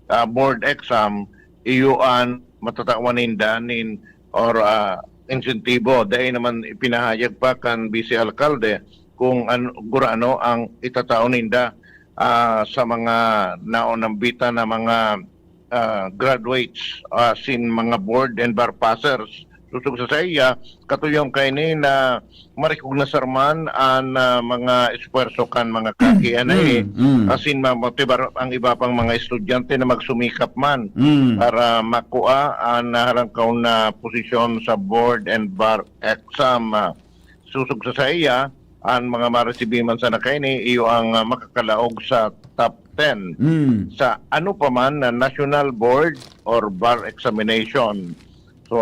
ah, board exam, iyo an matatawan ninda nin or, ah, insentibo. Dai naman ipinahayag pa kan Vice Alkalde kung an-, gurano ang itatao ninda, ah, sa mga naonambitan na mga, ah, graduates, ah, sin mga board and bar passers Sosog sa saiya, katuyon kaini na ma-recognize man an, ah, mga esfuerso kan mga ka-K N I, Mm, mm. asin mamotibar ang iba pang mga estudyante na magsumikap man Mm. para makua an nahalangkaw na posisyon sa board and bar exam. Ah, sosog sa saiya, an mga maresibi man sana kaini, iyo ang, ah, makakalaog sa top ten Mm. sa ano pa man na national board or bar examination. So,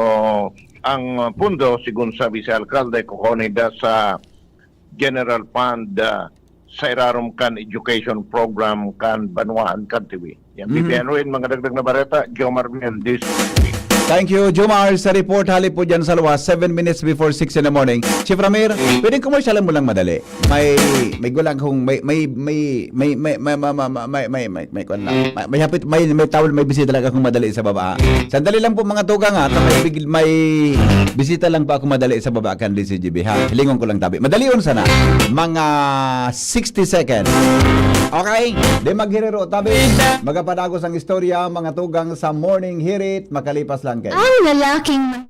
ang, ah, pondo, sigon sa Vice Alcalde, kukuha ninda sa general fund, ah, sa irarom kan education program kan banwaan kan Tiwi. Yan, Mhm. B P N Ruin, mga dagdag na bareta, Jomar Mendez. Thank you, Jomar, sa report. Hali po dyan sa luwas, seven minutes before six in the morning. Chief Ramir, pwedeng commercial mo lang madali. May, may gulang kung may, may, may, may, may, may, may, may, may, may, may, may, kwan lang. May, may hapit, may, may tawal, may bisita lang akong madali sa baba, ha? Sandali lang po, mga tugang, ha? May big-, may bisita lang po ako madali sa baba kan D C G B, ha? Hilingon ko lang tabi. Madalion sana. Mga sixty seconds. Okay? Di maghiriro tabi. Magapadagos ang istorya, mga tugang, sa Morning Hirit. Makalipas lang kayo. Ang lalaking ma-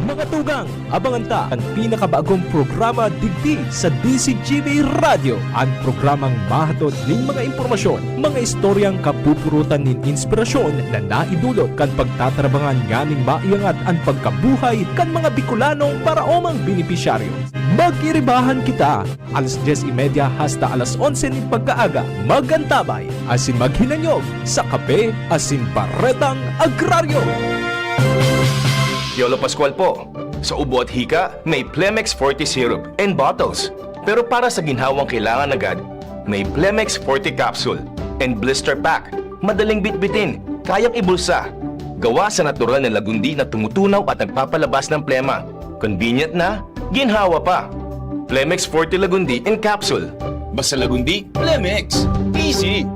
Mga tugang, abangan ta an pinakabagong programa digdi sa D C G B Radyo, an programang mahatod nin mga impormasyon, mga istoryang kapupurutan nin inspirasyon na naidulot kan pagtatrabangan nganing maiangat an pagkabuhay kan mga Bicolanong paraomang benepisyaryo. Mag-iribahan kita! Alas dyes y media hasta alas onse nin pagkaaga, mag-antabay asin maghinanyog sa Kape asin Baretang Agraryo. Piolo Pascual po. Sa ubo at hika, may Plemex Forte Syrup and Bottles. Pero para sa ginhawang kailangan agad, may Plemex Forte Capsule and Blister Pack. Madaling bitbitin, kayang ibulsa. Gawa sa natural na lagundi na tumutunaw at nagpapalabas ng plema. Convenient na, ginhawa pa. Plemex Forte Lagundi in Capsule. Basta Lagundi, Plemex. Easy!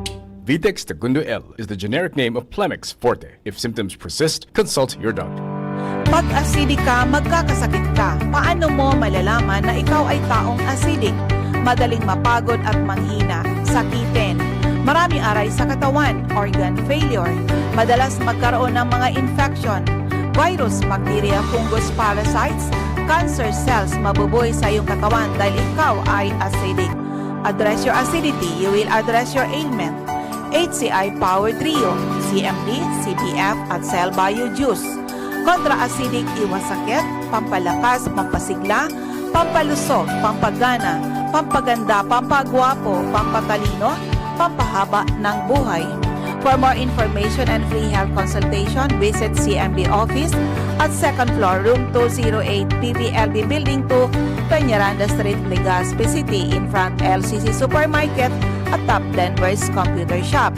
Vitex Tagundo L is the generic name of Plemex Forte. If symptoms persist, consult your doctor. Pag acidic ka, magkakasakit ka. Paano mo malalaman na ikaw ay taong acidic? Madaling mapagod at manghina, sakitin. Marami aray sa katawan, organ failure. Madalas magkaroon ng mga infection, virus, bacteria, fungus, parasites, cancer cells, mabubuhay sa iyong katawan dahil ikaw ay acidic. Address your acidity, you will address your ailment. H C I Power Trio, C M D, C B F at Cell Bio Juice. Kontra acidic, iwas sakit, pampalakas, pampasigla, pampalusog, pampagana, pampaganda, pampagwapo, pampatalino, pampahaba ng buhay. For more information and free health consultation, visit C M B office at second floor, room two zero eight, P V L B Building two, Peñaranda Street, Legazpi City, in front L C C Supermarket at Top Denver's Computer Shop.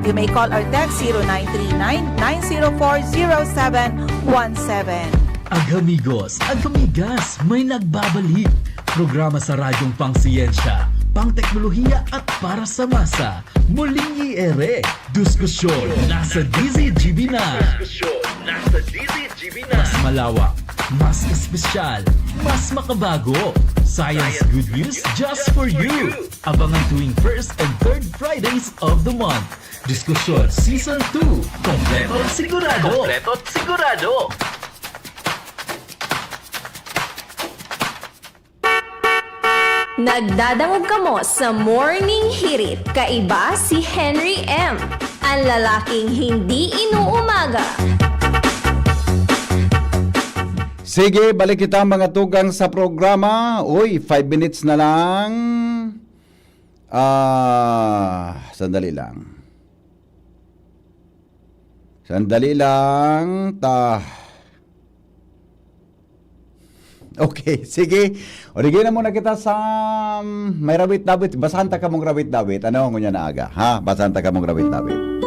You may call or text zero nine three nine, nine zero four, zero seven one seven. Agamigos, agamigas, may nagbabalik. Programa sa radyong pangsiyensya, pangteknolohiya at para sa masa. Muling i-ere, diskusyon nasa D Z G B na. Diskusyon nasa D Z G B na. Mas malawak, mas espesyal, mas makabago. Science good news just for you. Abangan tuwing first and third Fridays of the month. Diskusyon Season two. Kompleto at sigurado. Kompleto at sigurado. Nagdadangog kamo sa Morning Hirit. Kaiba si Henry M, ang lalaking hindi inuumaga. Sige, balik kita, mga tugang, sa programa. Uy, five minutes na lang. Ah, sandali lang. Sandali lang. Ta-, okay, sige. O, di na muna kita sa, um, may rawit-dawit. Basahan ta kamong rawit-dawit. Ano, ngunyan na aga, ha? Basahan ta kamong rawit-dawit.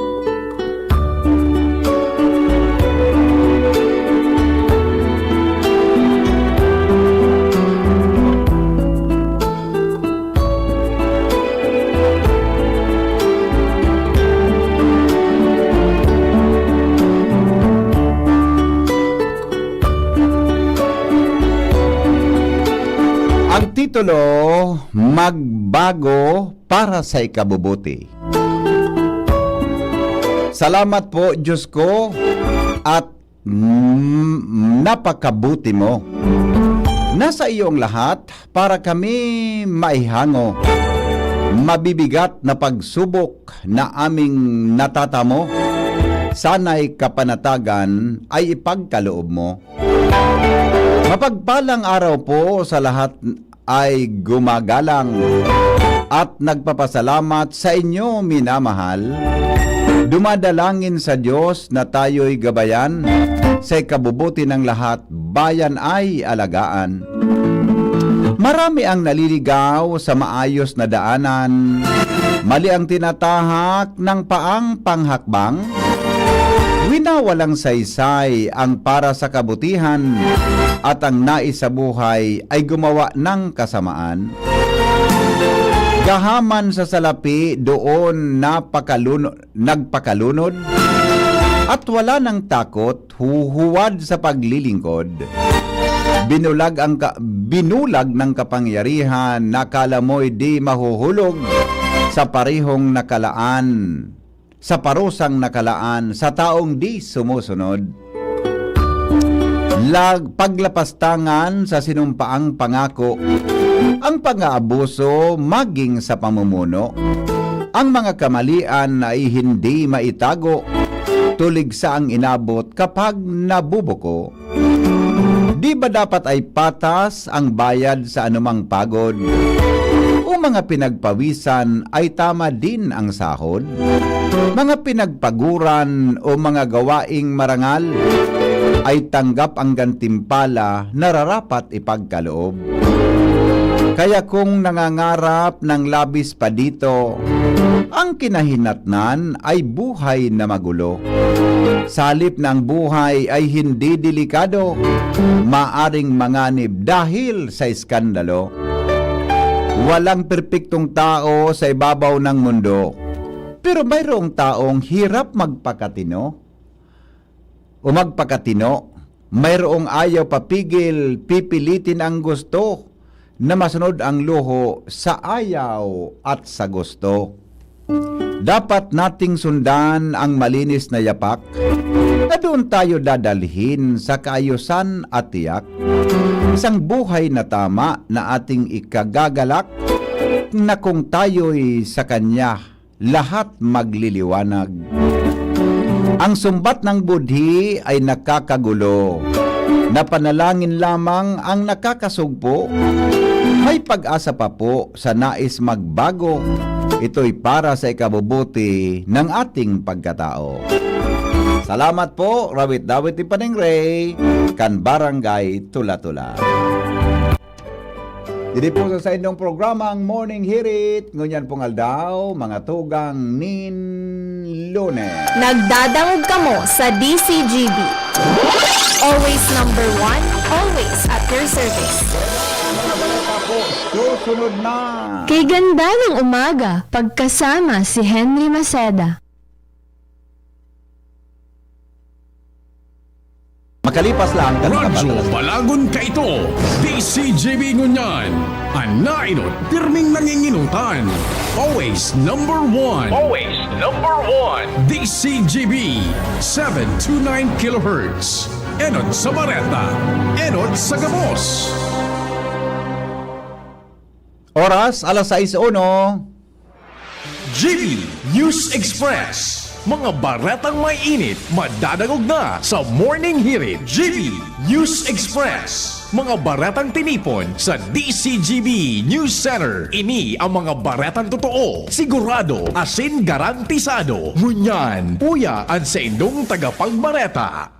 Ang titulo, Magbago para sa Ikabubuti. Salamat po, Diyos ko, at, mm, napakabuti mo. Nasa iyo ang lahat para kami maihango. Mabibigat na pagsubok na aming natatamo, sana'y kapanatagan ay ipagkaloob mo. Mapagpalang araw po sa lahat ay gumagalang at nagpapasalamat sa inyo, minamahal. Dumadalangin sa Diyos na tayo'y gabayan, sa ikabubuti ng lahat, bayan ay alagaan. Marami ang naliligaw sa maayos na daanan, mali ang tinatahak ng paang panghakbang, winawalang saysay ang para sa kabutihan, at ang nais sa buhay ay gumawa ng kasamaan. Gahaman sa salapi, doon napakaluno-, nagpakalunod, at wala nang takot, huhuwad sa paglilingkod. Binulag ang ka-, binulag ng kapangyarihan na akala mo'y di mahuhulog sa parehong nakalaan, sa parusang nakalaan sa taong di sumusunod. Lag-, paglapastangan sa sinumpaang pangako, ang pang-aabuso maging sa pamumuno, ang mga kamalian ay hindi maitago, tuligsa ang inabot kapag nabubuko. Di ba dapat ay patas ang bayad sa anumang pagod? O mga pinagpawisan ay tama din ang sahod? Mga pinagpaguran o mga gawaing marangal ay tanggap ang gantimpala na rarapat ipagkaloob. Kaya kung nangangarap ng labis pa dito, ang kinahinatnan ay buhay na magulo. Sa halip na ang buhay ay hindi delikado, maaring manganib dahil sa iskandalo. Walang perpektong tao sa ibabaw ng mundo, pero mayroong taong hirap magpakatino o magpakatino. Mayroong ayaw papigil, pipilitin ang gusto, na masunod ang luho sa ayaw at sa gusto. Dapat nating sundan ang malinis na yapak na doon tayo dadalhin sa kaayusan at tiyak. Isang buhay na tama na ating ikagagalak, na kung tayo'y sa Kanya, lahat magliliwanag. Ang sumbat ng budhi ay nakakagulo. Napanalangin lamang ang nakakasugpo. May pag-asa pa po sa nais magbago. Ito'y para sa ikabubuti ng ating pagkatao. Salamat po, Rawit Dawit ni Paningre, kan Barangay Tula-Tula. Diri po sa saindong programang Morning Hirit, ngunyan pong aldaw, mga tugang nin Lunes. Nagdadangog kamo sa D C G B. Always number one, always at your service. Mga balita po, susunod na. Kay ganda ng umaga, pagkasama si Henry Maceda. Makalipas lang kan Radyo kabatalan. Balagon kaito, D C G B ngunyan. An naenot, pirming nanginginotan. Always number one. Always number one. D C G B, seven two nine kilohertz. Enot sa Bareta, enot sa gabos. Oras, alas sais uno. G B News Express. Mga baretang may init, madadangog na sa Morning Hirit. G B News Express. Mga baretang tinipon sa D C G B News Center. Ini ang mga baretang totoo, sigurado, asin garantisado. Ngunyan, uya an saindong tagapagbareta.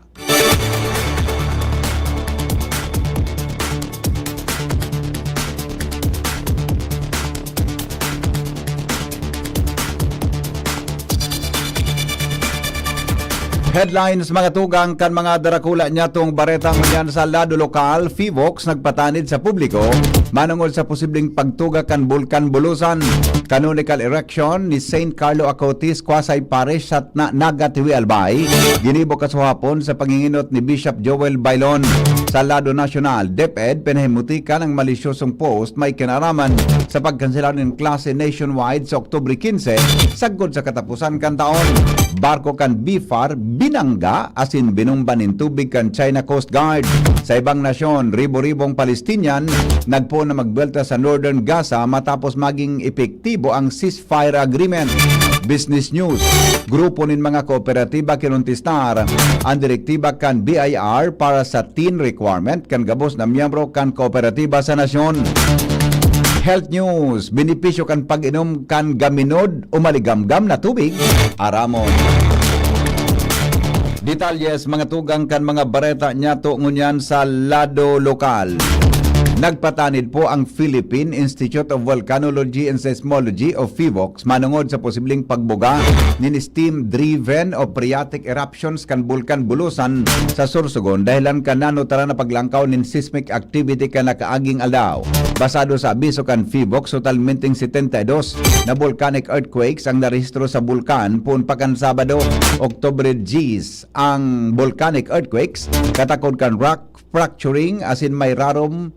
Headlines, mga tugang, kan mga darakula niyatong bareta ngunyan sa lado lokal. Phivolcs nagpatanid sa publiko manongod sa posibleng pagtuga kan Bulkan Bulusan. Canonical erection ni Saint Carlo Acutis Quasi Parish sa Na-, Naga Tiwi Albay, ginibo kasuhapon sa panginginot ni Bishop Joel Bailon. Sa lado nasyonal, DepEd pinahimutika ng malisyosong post may kinaraman sa pagkansela nin klase nationwide sa Oktubre quince, sagkod sa katapusan kan taon. Barko kan BFAR binangga asin binomba nin tubig kan China Coast Guard. Sa ibang nasyon, ribo-ribong Palestinian nagpoon na magbuwelta sa Northern Gaza matapos maging epektibo ang ceasefire agreement. Business News, grupo nin mga kooperatiba kinontistar ang direktiba kan BIR para sa TIN requirement kan gabos na miyembro kan kooperatiba sa nasyon. Health News, benepisyo kan pag-inom kan gaminod o maligamgam na tubig, aramon. Detalye sa mga tugang kan mga bareta niyato ngunyan sa lado lokal. Nagpatanid po ang Philippine Institute of Volcanology and Seismology o PHIVOLCS manongod sa posibleng pagbuga nin steam-driven o phreatic eruptions kan Bulkan Bulusan sa Sorsogon dahelan kan nanutara na paglangkaw nin seismic activity kan nakaaging aldaw. Basado sa abiso kan PHIVOLCS, totalmenteng setenta y dos na volcanic earthquakes ang narehistro sa bulkan poon pa kan Sabado, Oktubre diyes. Ang volcanic earthquakes katakod kan rock fracturing asin may rarom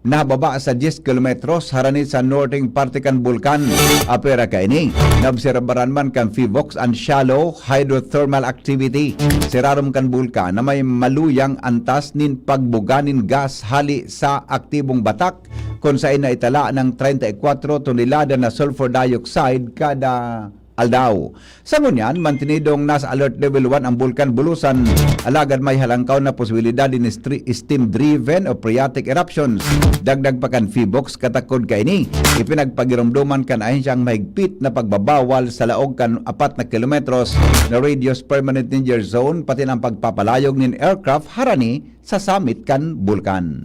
na baba sa diyes kilometros harani sa norteng parte kan bulkan. Apwera kaini, naobserbaran man kan PHIVOLCS an shallow hydrothermal activity sa irarom kan bulkan na may maluyang antas nin pagbuga nin gas hali sa aktibong batak, kun saen naitala ng treinta y cuatro tonelada na sulfur dioxide kada aldaw. Sa ngunyan, mantenidong nasa alert level one ang Bulkan Bulusan, alagad may halangkaw na posibilidad nin stri-, steam-driven o phreatic eruptions. Dagdag pa kan PHIVOLCS, katakod kaini, ipinagpagiromdoman kan ahensya ang mahigpit na pagbabawal sa laog kan apat na kilometros na radius permanent danger zone, pati na ang pagpapalayog nin aircraft harani sa summit kan bulkan.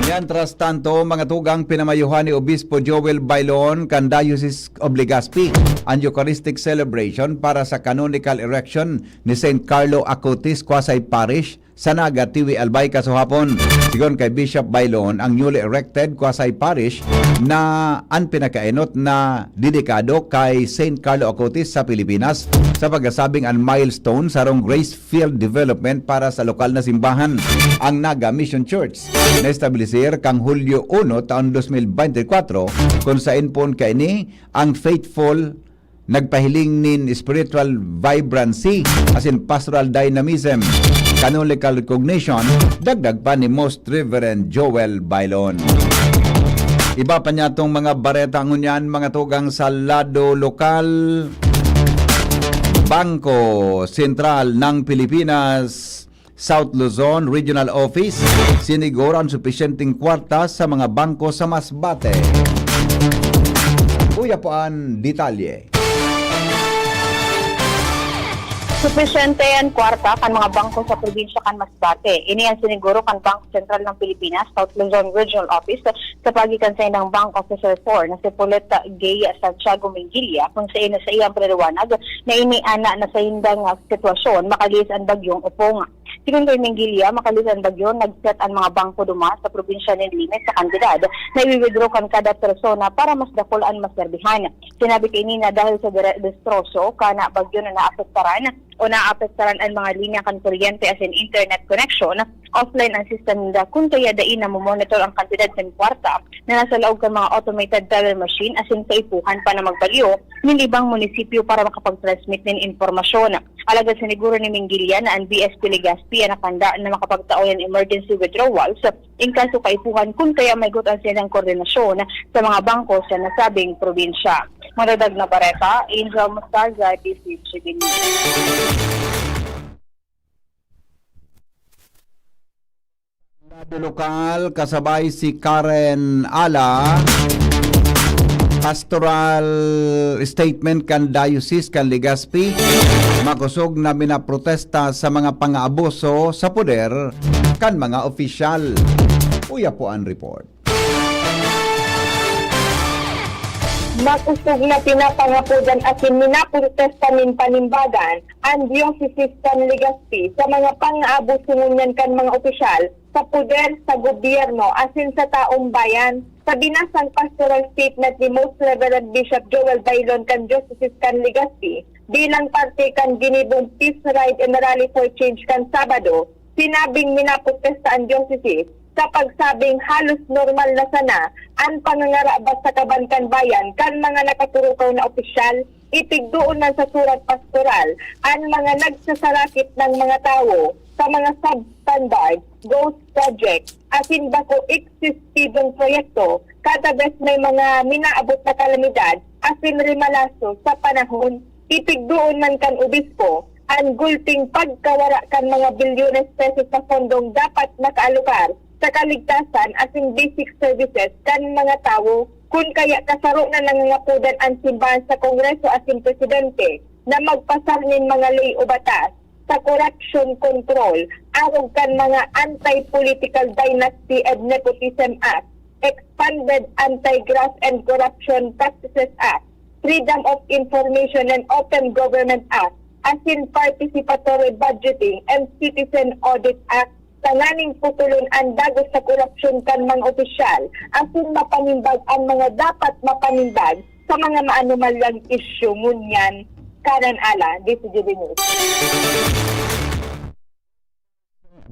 Mientras tanto, mga tugang, pinamayuhan ni Obispo Joel Bailon kan Diocese of Legazpi an Eucharistic celebration para sa canonical erection ni Saint Carlo Acutis Quasi Parish sa Naga, Tiwi, Albay kasuhapon. Sigon kay Bishop Bailon, ang newly erected quasi-parish na an pinakaenot na dedikado kay Saint Carlo Acutis sa Pilipinas, sa pagkasabing an milestone sarong grace-filled development para sa lokal na simbahan, ang Naga Mission Church, na-establisir kan Hulyo uno, taon dos mil beintikwatro, kun saen poon kaini ang faithful nagpahiling nin spiritual vibrancy asin pastoral dynamism, canonical recognition, dagdag pa ni Most Reverend Joel Bailon. Iba pa niyatong mga bareta ngunyan, mga tugang, sa lado lokal. Bangko Sentral ng Pilipinas, South Luzon Regional Office, siniguro ang supisyenteng kwarta sa mga bangko sa Masbate. Uya po an detalye. Supisyente an kwarta kan mga bangko sa probinsya kan Masbate. Ini an siniguro kan Bangko Sentral ng Pilipinas, South Luzon Regional Office, sa paagi kan saindang Bank Officer four na si Poleta Gay Santiago Mingilya, kun saen na sa iyang paliwanag na ini ana na saindang sitwasyon makalihis an bagyong Opong. Sigon kay Mingilya, makalihis an bagyo, nag-set an mga bangko duman sa probinsya nin limit sa kantidad na iwi-withdraw kan kada persona para mas dakul an maserbihan. Sinabi kaini na dahil sa dire-, destroso kan bagyo na naapektaran o naapektaran an mga linya kan kuryente asin internet connection, offline an sistema ninda, kun kaya dai namomonitor an kantidad kan kwarta na nasa laog kan mga automated teller machine asin kaipuhan pa na magbalyo nin ibang munisipyo para makapag-transmit nin impormasyon. Alagad siniguro ni Mingilya na an B S P Legazpi an nakahanda na makapagtao nin emergency withdrawals in kaso kaipuhan, kun kaya maygot an saindang koordinasyon sa mga bangko sa nasabing probinsya. Madagdag na bareta, Angel Mostarza, D C G B News. Lado lokal, kasabay si Karen Ala, pastoral statement kan Diocese kan Legazpi, makosog na minaprotesta sa mga pangaabuso sa poder kan mga opisyal. Uya po an report. Makosog na pinapangapodan asin minaprotesta nin panimbagan an Diocese kan Legazpi sa mga pang-aabuso ngunyan kan mga opisyal sa poder, sa gobyerno asin sa taong bayan. Sa binasang pastoral statement ni Most Reverend Bishop Joel Bailon kan Diocese kan Legazpi, bilang parte kan ginibong Peace Ride and Rally for Change kan Sabado, sinabing minaprotesta an diocese sa pagsabing halos normal na sana an pangangarabas sa kaban kan bayan kan mga nakaturukaw na opisyal. Itigdoon man sa surat pastoral an mga nagsasarakit ng mga tawo sa mga substandard, ghost project, asin bako eksistibong proyekto. Kada bes may mga minaabot na kalamidad asin rimalaso sa panahon, itigdoon man kan obispo an gulting pagkawara kan mga bilyones pesos sa fondong dapat makaalokar sa kaligtasan asin basic services kan mga tawo. Kun kaya kasaro na nangangapodan an simbahan sa Kongreso asin Presidente na magpasar nin mga ley o batas sa corruption control, arog kan mga anti-political dynasty and nepotism act, expanded Anti-Graft and Corruption Practices Act, Freedom of Information and Open Government Act, asin Participatory Budgeting and Citizen Audit Act, tanganing putulon an dagos sa korupsyon kan mga opisyal, asin mapanimbag an mga dapat mapanimbag sa mga maanumalyang isyu ngunyan. Karen Ala, D C G B News.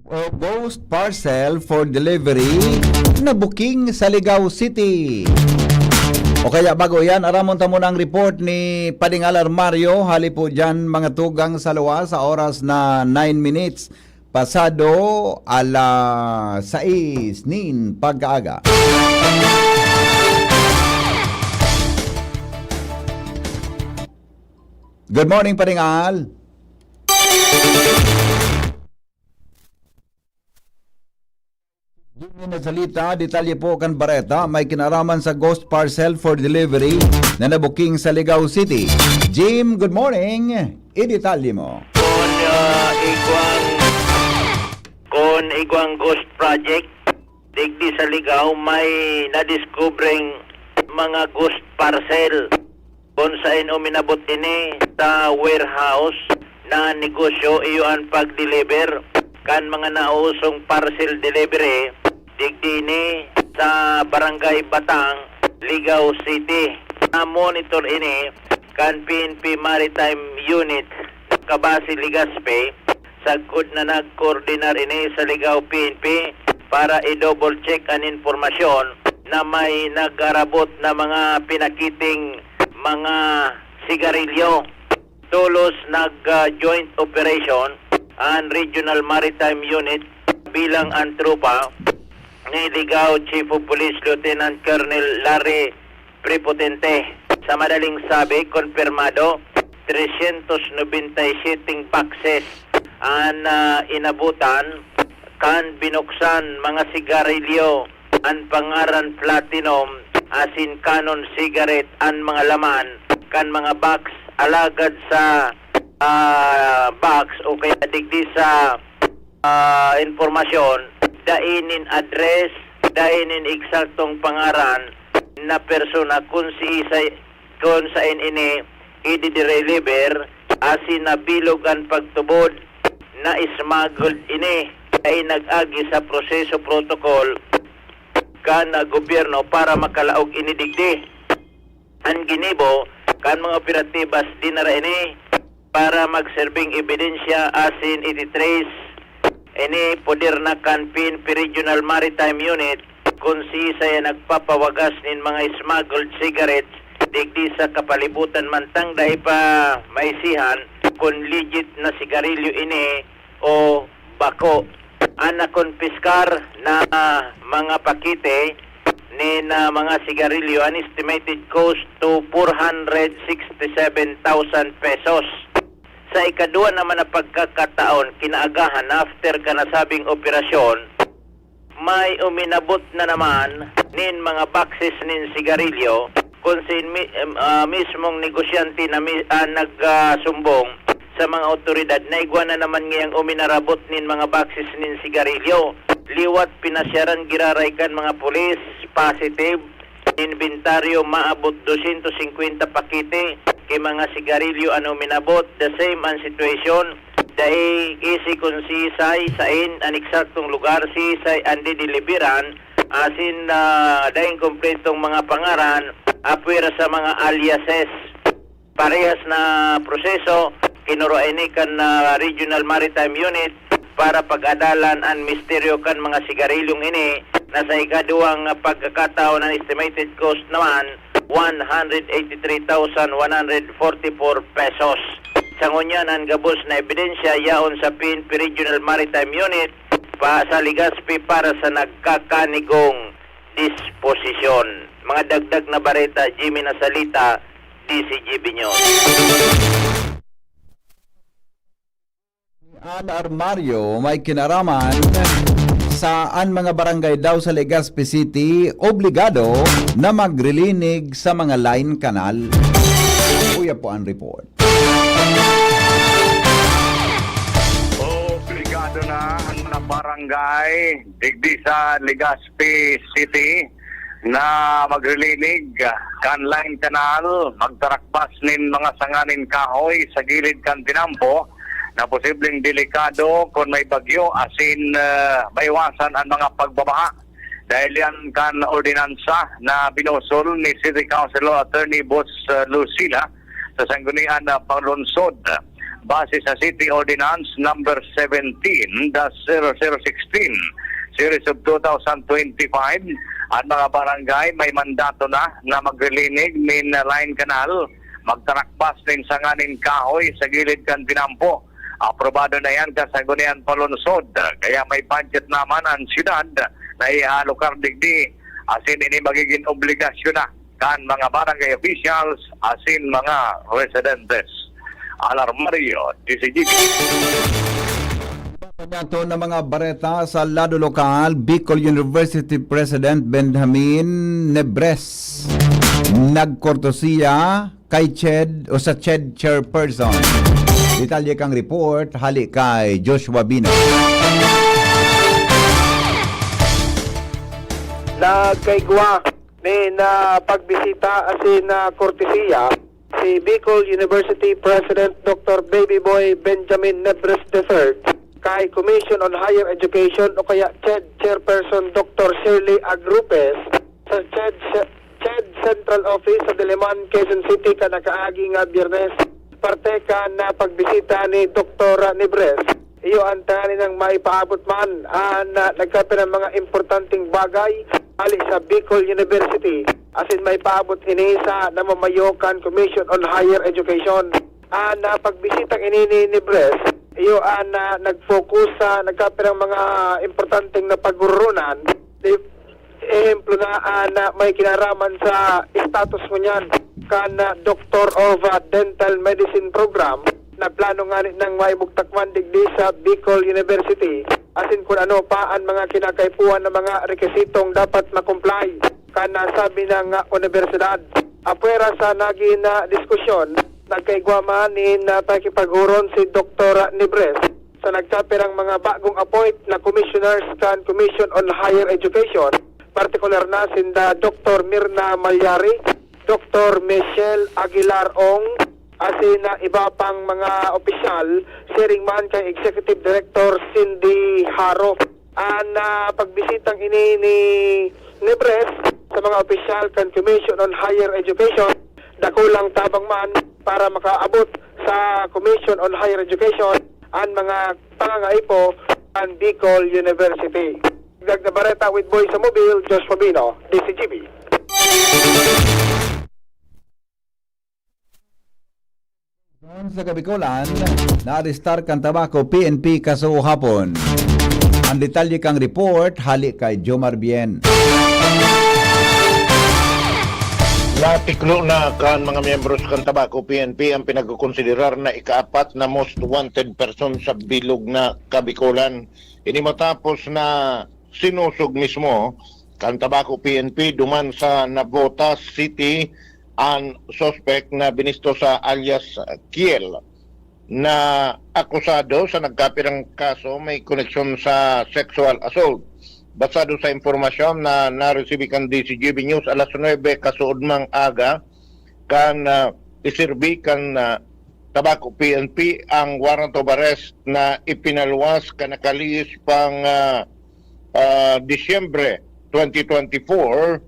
O ghost parcel for delivery na booking sa Ligao City. O kaya bago yan, aramon ta muna ang report ni Pading Alar Mario. Hali po dyan, mga tugang sa luwas, sa oras na nine minutes pasado alas sais nin pagkaaga. Good morning, Pading Al. Jimmy Nazalita, detalye po kan bareta, may kinaraman sa ghost parcel for delivery na nabuking sa Ligao City. Jim, good morning. Idetalye mo. Kun, ah, igwang, kun igwang ghost project, digdi sa Ligao, may nadiskubreng mga ghost parcel. Kun saen uminabot ini sa warehouse na negosyo, iyo an pag-deliver kan mga nauusong parcel delivery digdi ini sa Barangay Batang, Ligao City. Na-monitor ini kan P N P Maritime Unit, kabase Legazpi, sagkod na nagkoordinar ini sa Ligao P N P para i-double check an impormasyon na may nag-arabot na mga pinakiting mga sigarilyo. Tolos nag, ah, joint operation an Regional Maritime Unit bilang an tropa ni Ligao Chief of Police Lieutenant Colonel Larry Prepotente. Sa madaling sabi, konpirmado, trescientos noventa y siete boxes an, ah, inabutan kan binuksan mga sigarilyo an pangaran Platinum asin Canon cigarette an mga laman kan mga box, alagad sa, ah, box o kaya digdi sa, ah, impormasyon, dai nin address, dai nin eksaktong pangaran na persona kun siisay, kun saen ini i-deliver, asin nabilog an pagtubod na smuggled ini, dai nag-agi sa proseso protocol kan gobyerno para makalaog ini digdi. An ginibo kan mga operatibas dinara ini para magserbing ebidensya asin iti-trace ini poder na kan P N P Regional Maritime Unit kun siisay an nagpapawagas nin mga smuggled cigarettes digdi sa kapalibutan, mantang dai pa maisihan kun legit na sigarilyo ini o bako. An nakonpiskar na mga pakete nin, ah, mga sigarilyo, an estimated cost to four hundred sixty seven thousand pesos. Sa ikaduwa naman na pagkakataon, kinaagahan, after kan nasabing operasyon, may uminabot na naman nin mga boxes nin sigarilyo, kun saen mi-, em, ah, mismong negosyante na mi-, ah, nag, ah, sumbong sa mga awtoridad na igwa na naman ngayang uminarabot nin mga boxes nin sigarilyo. Liwat pinasyaran giraray kan mga pulis, positive, inbentaryo maabot dosyentos singkwenta pakete ki mga sigarilyo an uminabot. The same an sitwasyon, dai easy kun sisay sain an eksaktong lugar, sisay an dideliveran, asin, ah, daing kompletong mga pangaran, apwera sa mga aliases. Parehas na proseso, kinurua ini kan, ah, Regional Maritime Unit para pag-adalan an misteryo kan mga sigarilyong ini, na sa ikaduwang pagkakataon an estimated cost naman, one hundred eighty-three thousand one hundred forty-four pesos. Sa ngunyan, an gabos na ebidensya yaon sa P N P Regional Maritime Unit pa sa Legazpi para sa nagkakanigong disposisyon. Mga dagdag na bareta, Jimmy Nasalita, D Z G B News. An armaryo may kinaraman sa an mga barangay daw sa Legazpi City, obligado na magrilinig sa mga line canal. Uya po ang report. Obligado na ang mga barangay digdi sa Legazpi City na magrilinig kan line canal, magtarakpas nin mga sanga nin kahoy sa gilid kan tinampo na posibleng delikado kun may bagyo, asin, ah, maiwasan an mga pagbabaha. Dahil yan kan ordinansa na binusol ni City Councilor Attorney Boots, ah, Lucila sa Sangguniang, ah, Panlunsod. Base sa City Ordinance Number seventeen dash zero zero sixteen, Series of two thousand twenty-five, an mga barangay may mandato na na magrilinig nin line canal, magtarakpas nin sanga nin kahoy sa gilid kan tinampo. Aprobado na yan kan Sangguniang Panlunsod, kaya may budget naman an siyudad na iaalokar digdi, asin ini magigin obligasyon na kan mga barangay officials asin mga residentes. Alarmario, D Z G B. Iba pa niyato na mga bareta sa lado lokal, Bicol University President Benjamin Nebres nagkortesiya kay CHED o sa CHED chairperson. Detalye kang report, hali kay Joshua Bino. Nagkaigwa nin, ah, pagbisita asin, ah, kortesiya si Bicol University President Doctor Baby Boy Benjamin Nebres the third kay Commission on Higher Education o kaya CHED Chairperson Doctor Shirley Agrupes sa CHED, CHED Central Office sa Diliman, Quezon City, kan nakaagi nga Biyernes. Parte kan, ah, pagbisita ni Doktor Nebres, iyo an tanganing maipaabot man an, ah, nagkapirang mga importanteng bagay hali sa Bicol University, asin maipaabot ini sa namamayo kan Commission on Higher Education. An, ah, pagbisitang ini ni Nebres, iyo an, ah, nag-focus sa nagkapirang mga importanteng na paguroronan. Ehemplo na, ah, na may kinaraman sa status ngunyan kan, ah, Doctor of, ah, Dental Medicine Program na plano ngani nang maibugtak man digdi sa Bicol University, asin kun ano pa an mga kinakaipuhan na mga rekisitong dapat ma-comply kan nasabi na nga unibersidad. Apwera sa nagin na diskusyon, nagkaigwa man nin, ah, pakikipag-oron si Doktor Nebres sa nagkapirang mga bagong appoint na commissioners kan Commission on Higher Education, partikular na sinda Doktor Mirna Malyari, Doktor Michelle Aguilar Ong, asin na iba pang mga opisyal, siring man kay Executive Director Cindy Haro. An, ah, pagbisitang ini ni Nebres sa mga opisyal kan Commission on Higher Education, dakulang tabang man para makaabot sa Commission on Higher Education an mga pangangaipo kan Bicol University. Dagdag na bareta with Boy sa Mobil, Josh Fabino, D Z G B. Sa Kabikolan, naarestar kan Tabaco P N P kaso hapon. Ang detalye kang report, hali kay Jomar Bien. Natiklo na kan mga miyembros kan Tabaco P N P ang pinagkokonsiderar na ikaapat na most wanted person sa bilog na Kabikolan. Ini matapos na sinusog mismo kan Tabaco P N P duman sa Navotas City an suspek na binisto sa alias Kiel, na akusado sa nagkapirang kaso may koneksyon sa sexual assault. Basado sa impormasyon na naresibi kan D C G B News, alas nuebe kasuodmang aga, kan, ah, iserbi kan, ah, Tabaco P N P ang warrant of arrest na ipinaluwas kan nakalihis pang, ah, ah, Disyembre twenty twenty-four,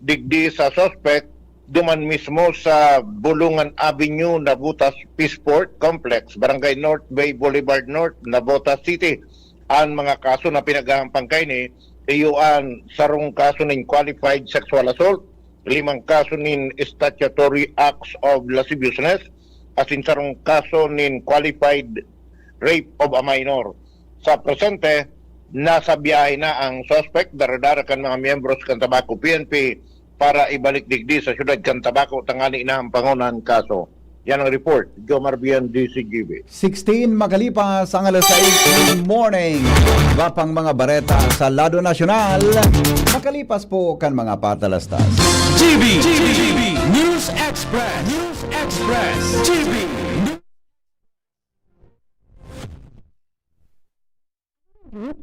digdi sa suspect duman mismo sa Bulungan Avenue, Navotas Peaceport Complex, Barangay North Bay Boulevard North, Navotas City. An mga kaso na pinaghahampang kaini, iyo an sarong kaso nin qualified sexual assault, limang kaso nin statutory acts of lasciviousness, asin sarong kaso nin qualified rape of a minor. Sa presente, nasa biyahe na ang suspect, daradara kan mga miyembros kan Tabaco P N P para ibalik digdi sa siyudad kan Tabaco tanganing nahampangon an kaso. Yan ang report, Jomar Bien, D C G B. Sixteen makalipas ang alas sais ng morning. Iba pang mga bareta sa lado nasyonal, makalipas po kan mga patalastas. G B, G B, News Express, News Express, G B.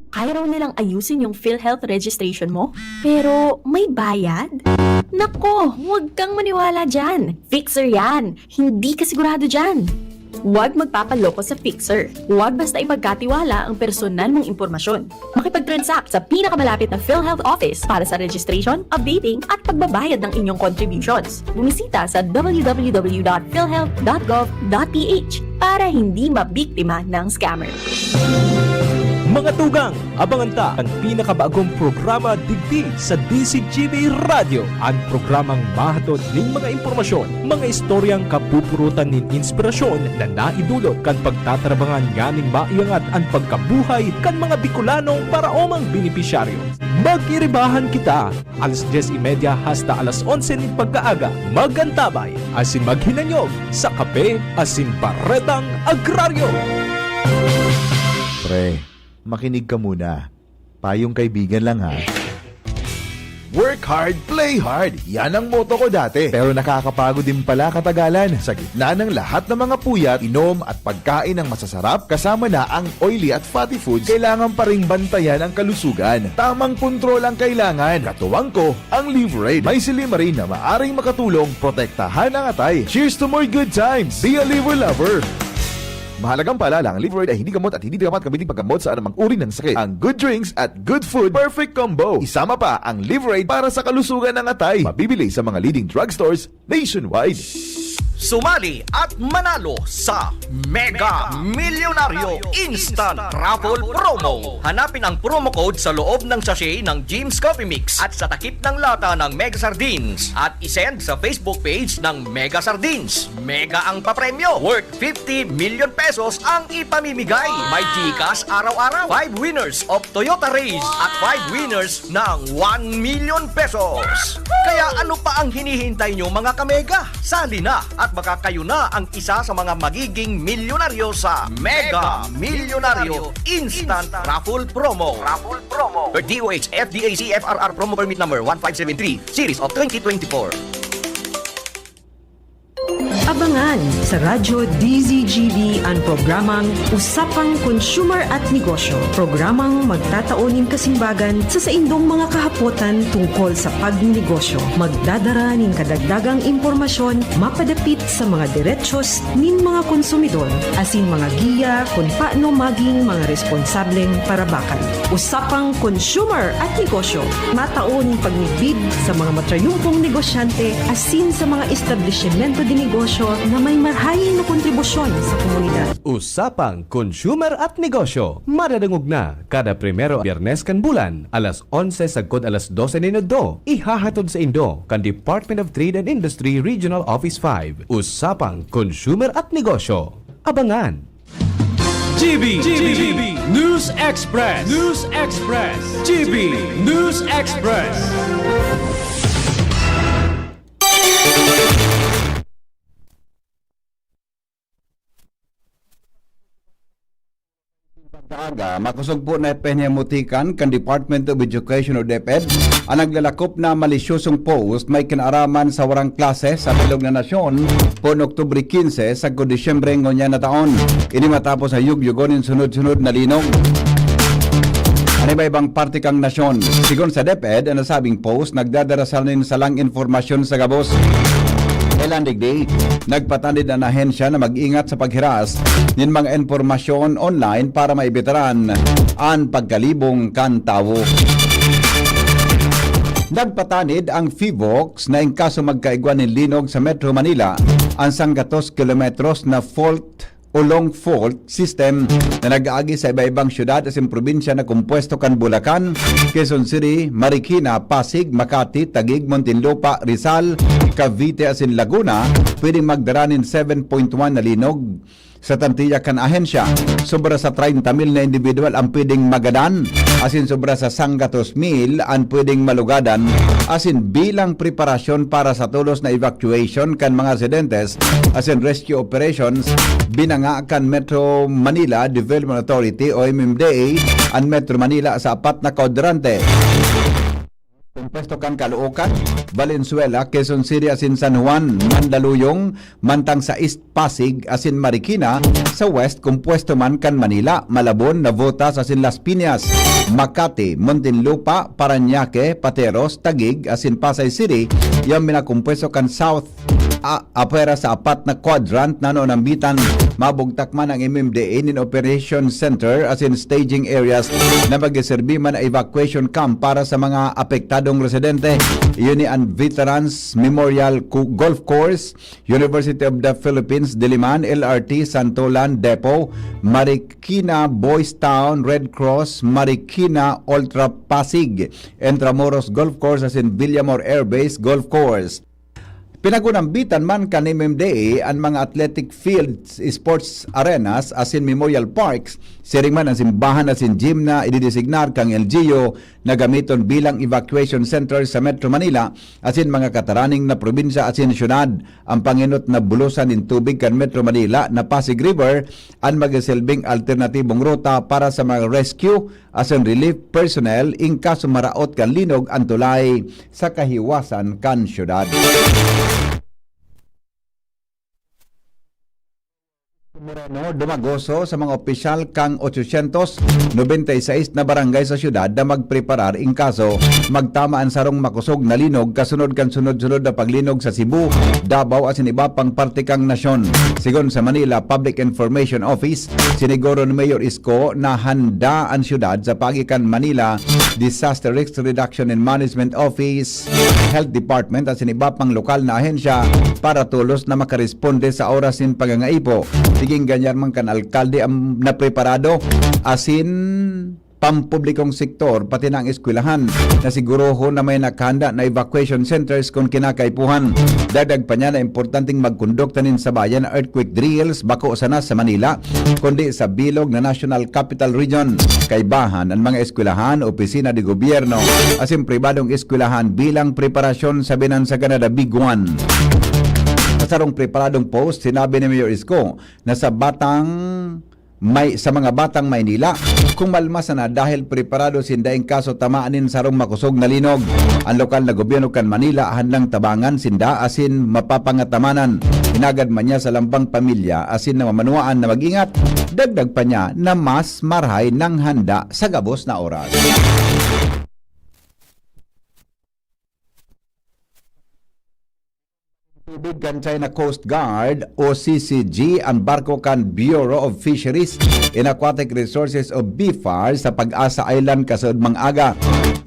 Kaya raw nilang ayusin yung PhilHealth registration mo, pero may bayad? Nako, huwag kang maniwala dyan. Fixer yan. Hindi ka sigurado dyan. Huwag magpapaloko sa Fixer. Huwag basta ipagkatiwala ang personal mong impormasyon. Makipag-transact sa pinakamalapit na PhilHealth office para sa registration, updating, at pagbabayad ng inyong contributions. Bumisita sa w w w dot philhealth dot gov dot p h para hindi mabiktima ng scammer. Mga tugang, abangan ta an pinakabagong programa digdi sa D C G B Radyo, an programang mahatod nin mga impormasyon, mga istoryang kapupurutan nin inspirasyon na naidulot kan pagtatrabangan nganing maiangat an pagkabuhay kan mga Bicolanong paraomang benepisyaryo. Magiribahan kita, alas dyes y media hasta alas onse nin pagkaaga. Mag-antabay asin maghinanyog sa Kape asin Baretang Agraryo. Pre, makinig ka muna. Payong kaibigan lang, ha. Work hard, play hard. Yan ang motto ko dati. Pero nakakapagod din pala katagalan. Sa gitna ng lahat ng mga puyat, inom at pagkain ng masasarap, kasama na ang oily at fatty foods, kailangan pa ring bantayan ang kalusugan. Tamang kontrol ang kailangan. Katuwang ko, ang Livraid. May Silymarin na maaring makatulong protektahan ang atay. Cheers to more good times! Be a Liver Lover! Mahalagang paalala, ang Livraid ay hindi gamot at hindi dapat gamitin paggamot sa anumang uri ng sakit. Ang good drinks at good food, perfect combo. Isama pa ang Livraid para sa kalusugan ng atay. Mabibili sa mga leading drugstores nationwide. Sumali at manalo sa Mega Milyonaryo Instant Raffle Promo. Hanapin ang promo code sa loob ng sachet ng Jim's Coffee Mix at sa takip ng lata ng Mega Sardines at isend sa Facebook page ng Mega Sardines. Mega ang papremyo, worth fifty million pesos ang ipamimigay. May GCash araw-araw, five winners of Toyota Raize at five winners ng one million pesos. Kaya ano pa ang hinihintay nyo, mga kamega? Sali na at baka kayo na ang isa sa mga magiging milyonaryo sa Mega Milyonaryo Instant Raffle Promo. Raffle Promo. Per D O H F D A C F R R Promo Permit Number one five seven three, Series of twenty twenty-four. Abangan sa Radyo D Z G B an programang Usapang Consumer at Negosyo, programang magtatao nin kasimbagan sa saindong mga kahapotan tungkol sa pagnenegosyo. Magdadara nin kadagdagang impormasyon mapadapit sa mga derechos nin mga konsumidor asin mga giya kun paano maging mga responsableng parabakan. Usapang Consumer at Negosyo, matao nin pagmidbid sa mga matrayumpong negosyante asin sa mga establisimento de negosyo na may marahay na kontribusyon sa komunidad. Usapang Consumer at Negosyo, madadangog na kada primero Biyernes kan bulan, alas onse sagkod alas dose nin udto. Ihahatod saindo kan Department of Trade and Industry Regional Office five. Usapang Consumer at Negosyo. Abangan! G B, G B, News Express, News Express, G B News Express. Pagkaaga, makosog po na ipinamutikan kan Department of Education o DepEd ang naglalakop na malisyosong post may kinaaraman sa warang klase sa bilog na nasyon poon Oktubre quince sagkod Disyembre ngunyan na taon. Ini matapos sa yugyugon nin sunod-sunod na linog. an iba-ibang parte kan nasyon. Sigon sa DepEd, an nasabing post nagdadara sa nin salang impormasyon sa gabos. Kailan digdi, nagpatanid an ahensya na mag-ingat sa paghiras nin mga impormasyon online para maibitaran an pagkalibong kan tawo. Nagpatanid ang PHIVOLCS na in kaso magkaigwa nin linog sa Metro Manila, an sanggatos kilometros na fault o long fault system na nag-aagi sa iba-ibang syudad asin probinsya na kompuesto kan Bulacan, Quezon City, Marikina, Pasig, Makati, Taguig, Muntinlupa, Rizal, Cavite asin Laguna, pwedeng magdara nin seven point one na linog. Sa tantiya kan ahensya, sobra sa treinta mil na individual ang pwedeng magadan, asin sobra sa sanggatos mil an pwedeng malugadan, asin bilang preparasyon para sa tolos na evacuation kan mga residentes asin rescue operations, binanga kan Metro Manila Development Authority o M M D A an Metro Manila sa apat na kwadrante. Kompuesto kan Caloocan, Valenzuela, Quezon City asin San Juan, Mandaluyong, mantang sa East Pasig asin Marikina, sa West kompuesto man kan Manila, Malabon, Navotas asin Las Piñas, Makati, Muntinlupa, Parañaque, Pateros, Taguig asin Pasay City, iyo an minakompuesto kan South a, apwera sa apat na quadrant na noon nambitan, mabugtak man ang M M D A nin operation center asin staging areas na magseserbi man na evacuation camp para sa mga apektadong residente. Iyo ni an Veterans Memorial Cu-, Golf Course, University of the Philippines Diliman, L R T Santolan Depot, Marikina Boys Town, Red Cross, Marikina Ultra Pasig, Intramuros Golf Course asin Villamor Air Base Golf Course. Pinagunambitan man kan M M D A an mga athletic fields, sports arenas asin memorial parks, siring man an simbahan asin gym na ididesignar kan L G U na gamiton bilang evacuation center sa Metro Manila asin mga kataraning na probinsya asin syudad. An pangenot na bulosan nin tubig kan Metro Manila na Pasig River an magsisilbing alternatibong ruta para sa mga rescue asin relief personnel in kaso maraot kan linog an tulay sa kahiwasan kan syudad. Moreno dumagoso sa mga opisyal kan ochocientos nobenta y seis na barangay sa syudad na magpreparar in kaso magtama an sarong makosog na linog kasunod kan sunod-sunod na paglinog sa Cebu, Davao asin iba pang parte kan nasyon. Sigon sa Manila Public Information Office, siniguro ni Mayor Isko na handa an syudad sa paagi kan Manila Disaster Risk Reduction and Management Office, Health Department asin iba pang lokal na ahensya para tolos na makaresponde sa oras nin pangangaipo. Sige, ngunyan man kan alkalde an napreparado asin pampublikong sektor, pati na ang eskwelahan, na sigurohon na may nakahanda na evacuation centers kun kinakaipuhan. Dagdag pa niya na importanteng magkondukta nin sabayan na earthquake drills, bako sana sa Manila, kundi sa bilog na National Capital Region. Kaibahan an mga eskwelahan, opisina de gobyerno, asin pribadong eskwelahan bilang preparasyon sa binansagan na The Big One. Sa sarong preparadong post, sinabi ni Mayor Isko na sa batang may, sa mga batang Maynila, kumalma sana dahil preparado sinda in kaso tamaan nin sarong makosog na linog. An lokal na gobyerno kan Manila handang tabangan sinda asin mapapangatamanan. Hinagad man niya sa lambang pamilya asin na mamanwaan na mag-ingat. Dagdag pa niya na mas marahay nang handa sa gabos na oras. Tubig kan China Coast Guard o C C G an barko kan Bureau of Fisheries and Aquatic Resources o BFAR sa Pag-asa Island kasunod mang aga.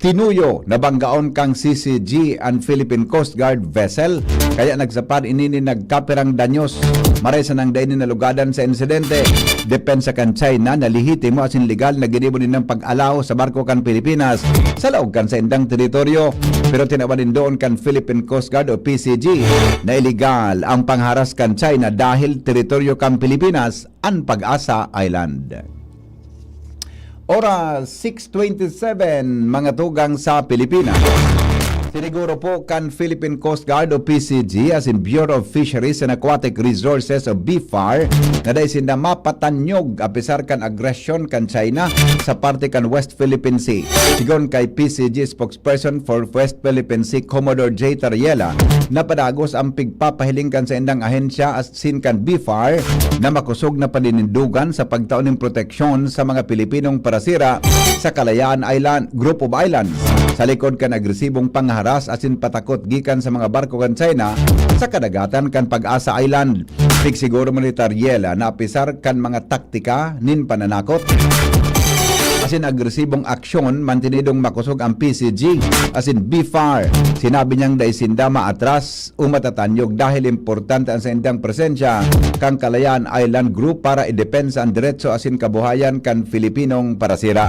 Tinuyo na banggaon kan C C G an Philippine Coast Guard vessel, kaya nagsapad ini nin nagkapirang danyos. Maray sanang dai ini nalugadan sa insidente. Depensa kan China na lehitimo asin legal na ginibo nindang pag-alaw sa barko kan Pilipinas sa laog kan saindang teritoryo. Pero tinawan nin duon kan Philippine Coast Guard o P C G na iligal ang pangharas kan China dahil teritoryo kan Pilipinas an Pag-asa Island. Oras, six twenty-seven, mga tugang sa Pilipinas. Siniguro po kan Philippine Coast Guard o P C G asin Bureau of Fisheries and Aquatic Resources o BFAR na dai sinda mapatanyog apisar kan agresyon kan China sa parte kan West Philippine Sea. Sigon kay P C G spokesperson for West Philippine Sea, Commodore J Tariela, napadagos ang pigpapahiling kan saindang ahensya asin kan BFAR na makosog na paninindogan sa pagtao nin proteksyon sa mga Pilipinong parasira sa Kalayaan Island, Group of Islands, sa likod kan agresibong pangharas asin patakot gikan sa mga barko kan China sa kadagatan kan Pag-asa Island. Pigsiguro man ni Tariela na apisar kan mga taktika nin pananakot asin agresibong aksyon, mantinidong makosog ang P C G asin BFAR. Sinabi niyang dai sinda maatras o matatanyog dahil importante ang saindang presensya kan Kalayaan Island Group para idepensa ang diretso asin kabuhayan kan Filipinong parasira.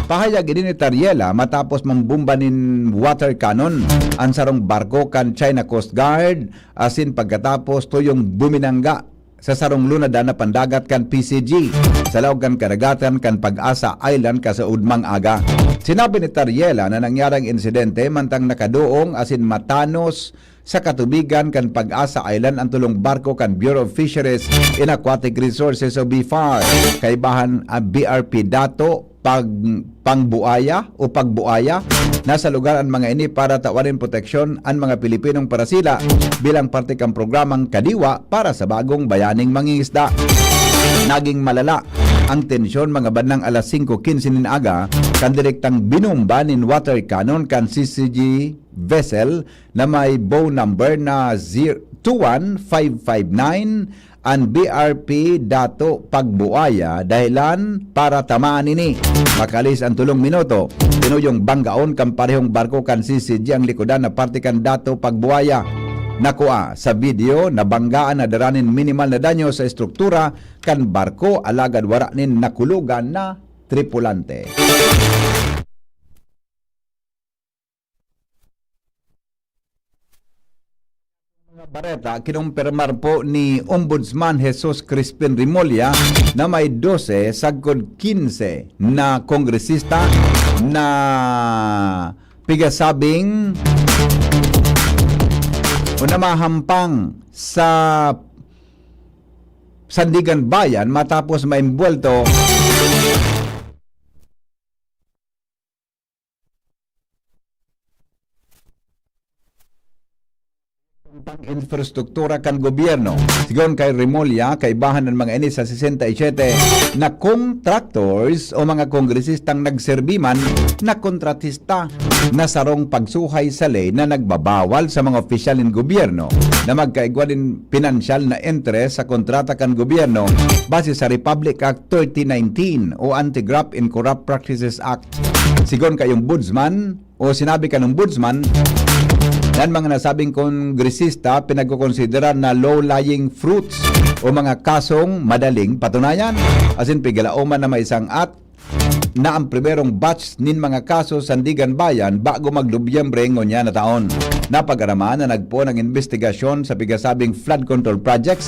Pahayag ini ni Tariela matapos mambomba nin water cannon an sarong barko kan China Coast Guard asin pagkatapos tuyong buminangga sa sarong lunadan na pandagat kan P C G sa laog kan karagatan kan Pag-asa Island kasaudmang aga. Sinabi ni Tariela na nangyari ang insidente mantang nakadoong asin matanos sa katubigan kan Pag-asa Island ang tulong barko kan Bureau of Fisheries and Aquatic Resources o BFAR, kaibahan ang B R P Dato pag pangbuaya o pagbuaya. Nasa lugar an mga ini para tawan nin proteksyon an mga Pilipinong parasira bilang parte kan programang Kadiwa para sa Bagong Bayaning Mangingisda. Naging malala ang tensyon mga bandang alas singko quince nin aga kan direktang binomba nin water cannon kan C C G vessel na may bow number na zero two one five five nine an B R P Dato Pagbuaya, dahilan para tamaan ini. Makalis ang tulong minuto, tinuyong banggaon kan parehong barko kan C C G ang likodan na parte kan Dato Pagbuaya. Nakua sa video, nabanggaan na dara nin minimal na danyo sa estruktura kan barko, alagad wara nin nakulogan na tripulante. Mga bareta, kinumpirmar po ni Ombudsman Jesus Crispin Remulla na may dose sagkod quince na kongresista na pigasabing o namahampang sa Sandigan Bayan matapos maimbuwelto pang infrastruktura kan gobyerno. Sigon kay Remulla, kaibahan an mga ini sa sesenta y siyete na contractors o mga kongresistang nagserbi man na kontratista na sarong pagsuhay sa ley na nagbabawal sa mga opisyal nin gobyerno na magkaigwa nin pinansyal na interes sa kontrata kan gobyerno base sa Republic Act thirty nineteen o Anti-Graft and Corrupt Practices Act. Sigon kay Ombudsman, o sinabi kan Ombudsman, na an mga nasabing kongresista pinagkokonsidera na low-lying fruits o mga kasong madaling patunayan. Asin pigalaoman na may isang at na ang primerong batch nin mga kaso Sandigan Bayan bago mag-Nobyembre ngunyan na taon. Napag-araman na nagpoon ang imbestigasyon sa pigasabing flood control projects,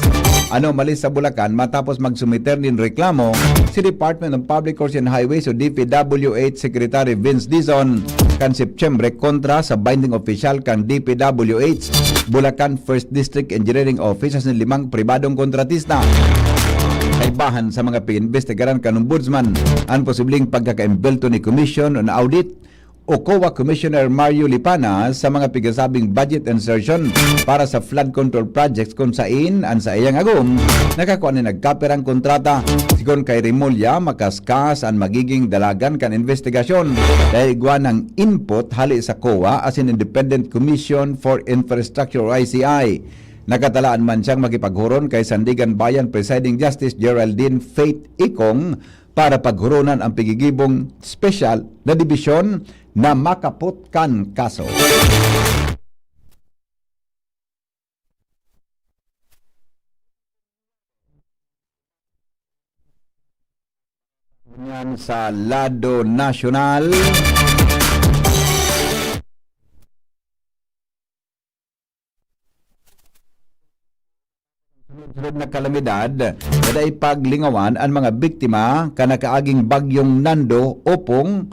anomaly sa Bulacan matapos magsumiter nin reklamo si Department of Public Works and Highways o D P W H Secretary Vince Dizon kan Setyembre kontra sa binding official kan D P W H Bulacan First District Engineering Office asin limang pribadong kontratista. Kaibahan sa mga pag-imbestigaran kan Ombudsman an posibleng pagkakaimbelto ni Commission on Audit o COA Commissioner Mario Lipana sa mga pigasabing budget insertion para sa flood control projects kun sain an saiyang agom nakakua nin nagkapirang kontrata. Sigon kay Remulla, makaskas an magiging dalagan kan imbestigasyon dahil igwa nang input hali sa COA asin Independent Commission for Infrastructure o I C I. Nakatalaan man siyang makipaghuron kay Sandigan Bayan Presiding Justice Geraldine Faith Icong para paghuronan ang pigigibong espesyal na dibisyon na makapot kan kaso. Yan sa lado nasyonal. Sunod-sunod na kalamidad, kada ipaglingawan an mga biktima kan nakaaging Bagyong Nando, Opong,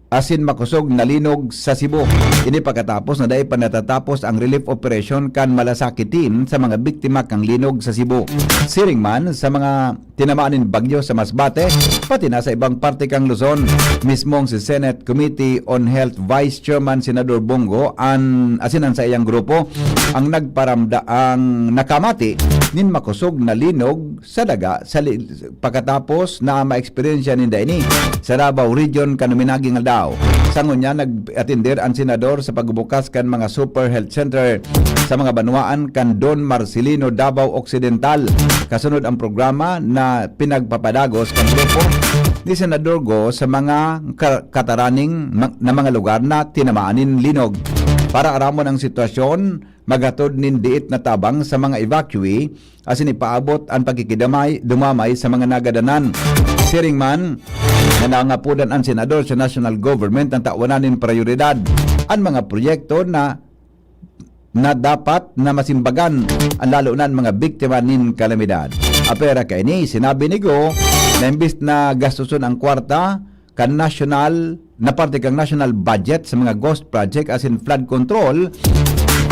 asin makosog na linog sa Cebu. Ini pagkatapos na dai pa natatapos ang relief operation kan Malasakit Team sa mga biktima kan linog sa Cebu. Siring man sa mga tinamaan nin bagyo sa Masbate, pati na sa ibang parte kan Luzon. Mismong si Senate Committee on Health Vice Chairman Senador Bong Go an, asin an saiyang grupo ang nagparamda-, ang nakamati nin makosog na linog sa daga sa li-, pagkatapos na maeksperyensya ninda ini sa Davao Region kan minaging aldaw. Sa ngunyan, nag-atender an senador sa pagbubukas kan mga Super Health Center sa mga banwaan kan Don Marcelino, Davao Occidental. Kasunod ang programa na pinagpapadagos kan grupo ni Senador Go sa mga ka-, kataraning ma-, na mga lugar na tinamaan nin linog. Para aramon ang sitwasyon, maghatod nin diit na tabang sa mga evacuee asin ipaabot an pagkikidamay, dumamay sa mga nagadanan. Siring man na nangapodan an senador sa national government na tawanan nin prayoridad an mga proyekto na, na dapat na masimbagan, lalo na an mga biktima nin kalamidad. Apwera kaini, sinabi ni Go na imbis na gastuson ang kwarta, kan national, na parte kan national budget sa mga ghost project asin flood control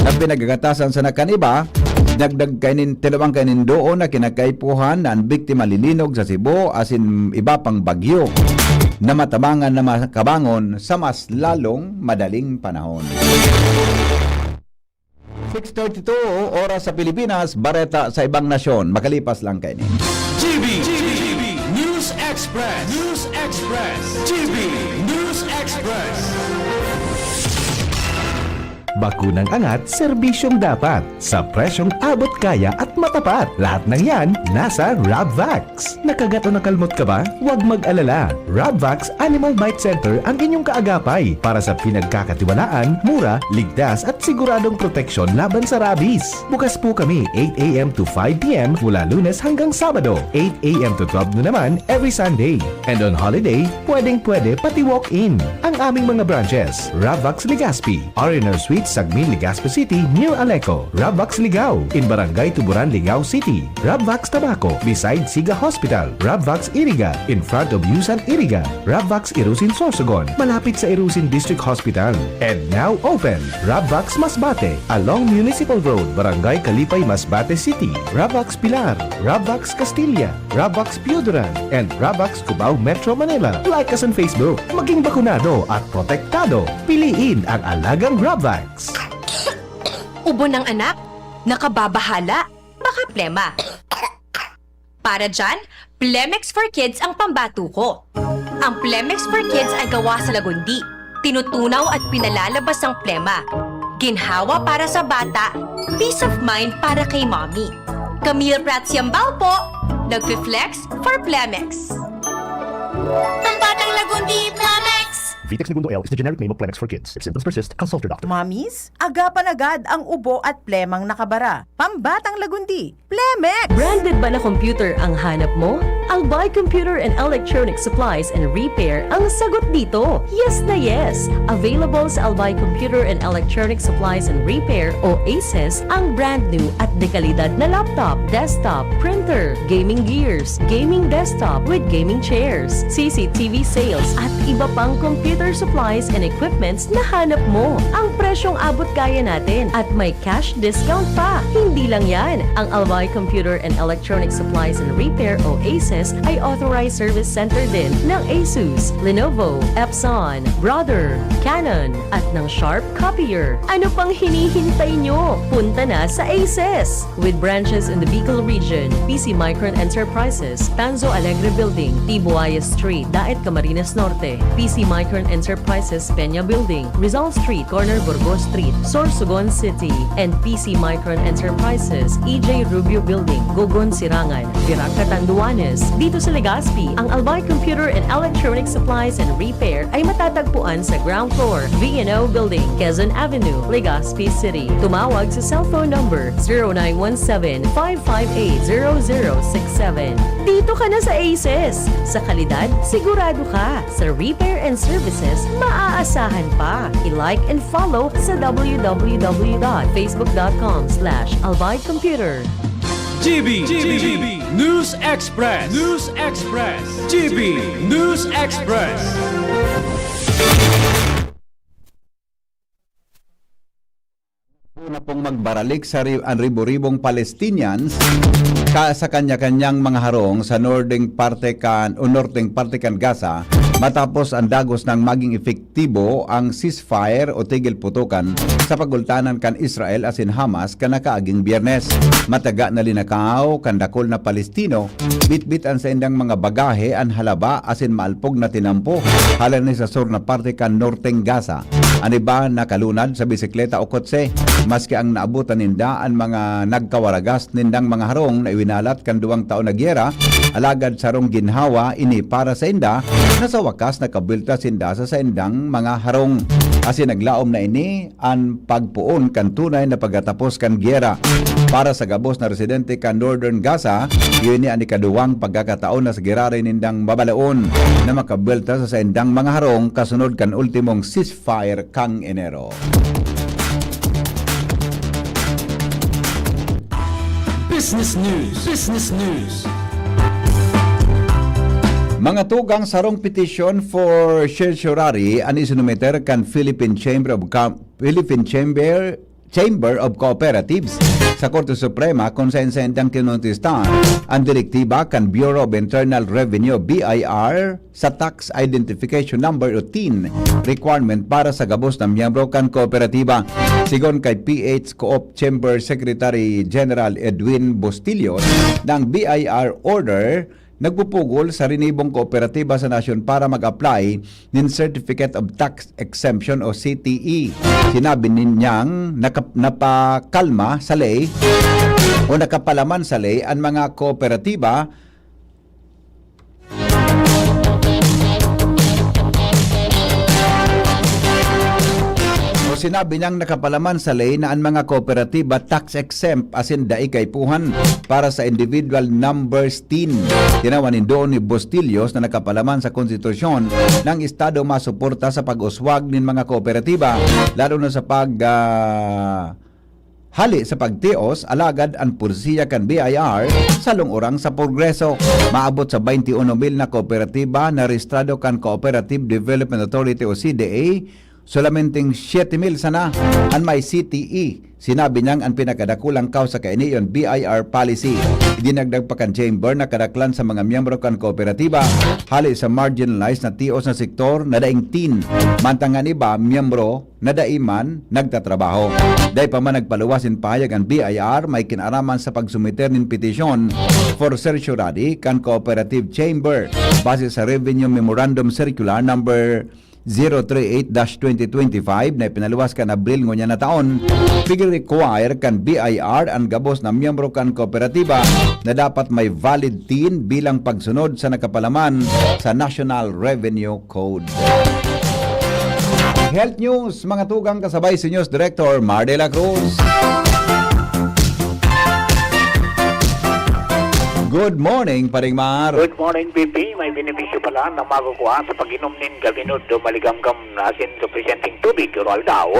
na pinagagatasan sana kan iba, dagdag kainin, tinubang kainin doon na kinakaipuhan na an biktima lilinog sa Cebu asin iba pang bagyo na matabangan na makabangon sa mas lalong madaling panahon. Six thirty-two, oras sa Pilipinas, bareta sa ibang nasyon. Makalipas lang kaini. G B, G B, News Express, News Express, G B News Express. Bakunang angat, serbisyong dapat, sa presyong abot kaya at matapat. Lahat ng yan, nasa Rabvax. Nakagat o nakalmot ka ba? Huwag mag-alala. Rabvax Animal Bite Center ang inyong kaagapay para sa pinagkakatiwalaan, mura, ligtas at siguradong proteksyon laban sa rabies. Bukas po kami eight a.m. to five p.m. mula Lunes hanggang Sabado, eight a.m. to twelve noon naman every Sunday. And on holiday, pwedeng-pwede pati walk-in. Ang aming mga branches, Rabvax Legazpi, R and R Suites, Sagmin, Legazpi City, near Aleco, Rabvax Ligao, in Barangay Tuburan, Ligao City, Rabvax Tabaco, beside Siga Hospital, Rabvax Iriga, in front of Yusan Iriga, Rabvax Irusin Sorsogon, malapit sa Irusin District Hospital. And now open, Rabvax Masbate, along Municipal Road, Barangay Kalipay, Masbate City, Rabvax Pilar, Rabvax Castilla, Rabvax Pioduran, and Rabvax Cubao, Metro Manila. Like us on Facebook. Maging bakunado at protektado. Piliin ang alagang Rabvax. Ubo ng anak? Nakababahala? Baka plema. Para dyan, Plemex for Kids ang pambato ko. Ang Plemex for Kids ay gawa sa lagundi, tinutunaw at pinalalabas ang plema. Ginhawa para sa bata, peace of mind para kay mommy. Camille Prats Yambao po, nagfi-flex for Plemex. Pambatang Lagundi, Plemex! Vitex Negundo L is the generic name of Plemex for kids. If symptoms persist, consult your doctor. Mommies, agapan agad ang ubo at plemang nakabara. Pambatang Lagundi, Plemex! Branded ba na computer ang hanap mo? Albay Computer and Electronic Supplies and Repair ang sagot dito. Yes na yes! Available sa Albay Computer and Electronic Supplies and Repair o ACES ang brand new at dekalidad na laptop, desktop, printer, gaming gears, gaming desktop with gaming chairs, C C T V sales at iba pang computer supplies and equipments na hanap mo. Ang presyong abot kaya natin at may cash discount pa. Hindi lang yan, ang Albay Computer and Electronic Supplies and Repair o ACES ay authorized service center din ng Asus, Lenovo, Epson, Brother, Canon, at ng Sharp Copier. Ano pang hinihintay nyo? Punta na sa ACES! With branches in the Bicol region, P C Micron Enterprises, Tanzo Alegre Building, Tibuaya Street, Daet, Camarines Norte, P C Micron Enterprises, Peña Building, Rizal Street, corner Burgos Street, Sorsogon City, and P C Micron Enterprises, E J Rubio Building, Gogon, Sirangan, Virac, Catanduanes. Dito sa Legazpi, ang Albay Computer and Electronic Supplies and Repair ay matatagpuan sa ground floor, V and O Building, Quezon Avenue, Legazpi City. Tumawag sa cellphone number zero nine one seven, five five eight, zero zero six seven. Dito ka na sa ACES! Sa kalidad, sigurado ka. Sa repair and services, maaasahan pa. I-like and follow sa w w w dot facebook dot com slash albay computer. G B, G B, News Express, News Express, G B News Express. Una pong magbaralik sa ri-, ang ribo-ribong Palestinians ka, sa kanya-kanyang mga harong sa northern parte kan, o northeng parte kan Gaza, matapos ang dagos nang maging epektibo ang ceasefire o tigil putukan sa pagultanan kan Israel asin Hamas kan nakaaging Biyernes. Mataga na linakaw kan dakul na Palestino, bitbit an saindang mga bagahe, an halaba asin maalpog na tinampo, halani sa sur na parte kan norteng Gaza. An iba nakalunad sa bisikleta o kotse, maski ang naabotan ninda an mga nagkawaragas nindang mga harong na iwinalat kan duwang taon na giyera, alagad sarong ginhawa ini para sainda, na sa wakas nakabuelta sinda sa saindang mga harong. Asin naglaom na ini an pagpoon kan tunay na pagkatapos kan giyera. Para sa gabos na residente kan Northern Gaza, iyo ini an ikaduwang pagkakataon na sa giraray nindang mabalaon na makabuelta sa saindang mga harong kasunod kan ultimong ceasefire kan Enero. Business News. Business News. Mga tugang, sarong petition for certiorari an isinumiter kan Philippine Chamber of Com-, Philippine Chamber, Chamber of Cooperatives sa Korte Suprema, kun saen-saen dang kinontestar an direktiba kan Bureau of Internal Revenue, B I R, sa tax identification number o tin requirement para sa gabos na miyembro kan kooperatiba. Sigon kay P H Coop Chamber Secretary General Edwin Bustillos, na ang B I R order nagpupugol sa rinibong kooperatiba sa nasyon para mag-apply nin Certificate of Tax Exemption o C T E. Sinabi ninyang naka-, napakalma sa ley o nakapalaman sa ley an mga kooperatiba o sinabi niyang nakapalaman sa ley na an mga kooperatiba tax exempt asin dai kaipuhan para sa individual numbers tin. Tinawan nin doon ni Bustillos na nakapalaman sa konstitusyon ng Estado masuporta sa pag-uswag nin mga kooperatiba, lalo na sa pag, ah, hali sa pagtios, alagad an pursiya kan B I R sa lung-urang sa progreso. Maabot sa baynte uno mil na kooperatiba na rehistrado kan Cooperative Development Authority o C D A, solamenteng siyete mil sana an may C T E. Sinabi niyang an pinakadakulang cause sa kaini yon B I R policy. Idinagdag pa kan Chamber na kadaklan sa mga miyembro kan kooperatiba hali sa marginalized na tios na sektor na daing tin, mantang an iba miyembro na dai man nagtatrabaho. Dai pa man nagpaluwas nin pahayag an B I R may kinaraman sa pagsumiter nin petisyon for certiorari kan Cooperative Chamber base sa Revenue Memorandum Circular number zero three eight dash twenty twenty-five na ipinaluwas kan Abril ngunyan na taon. Pigi-require kan B I R an gabos na miyembro kan kooperatiba na dapat may valid tin bilang pagsunod sa nakapalaman sa National Revenue Code. Health News, mga tugang, kasabay si News Director Mar de la Cruz. Good morning, Paring Mar. Good morning, B P. May benepisyo pala na makukuha sa pag-inom nin gaminod o maligamgam na asin supisyenteng tubig o aldaw,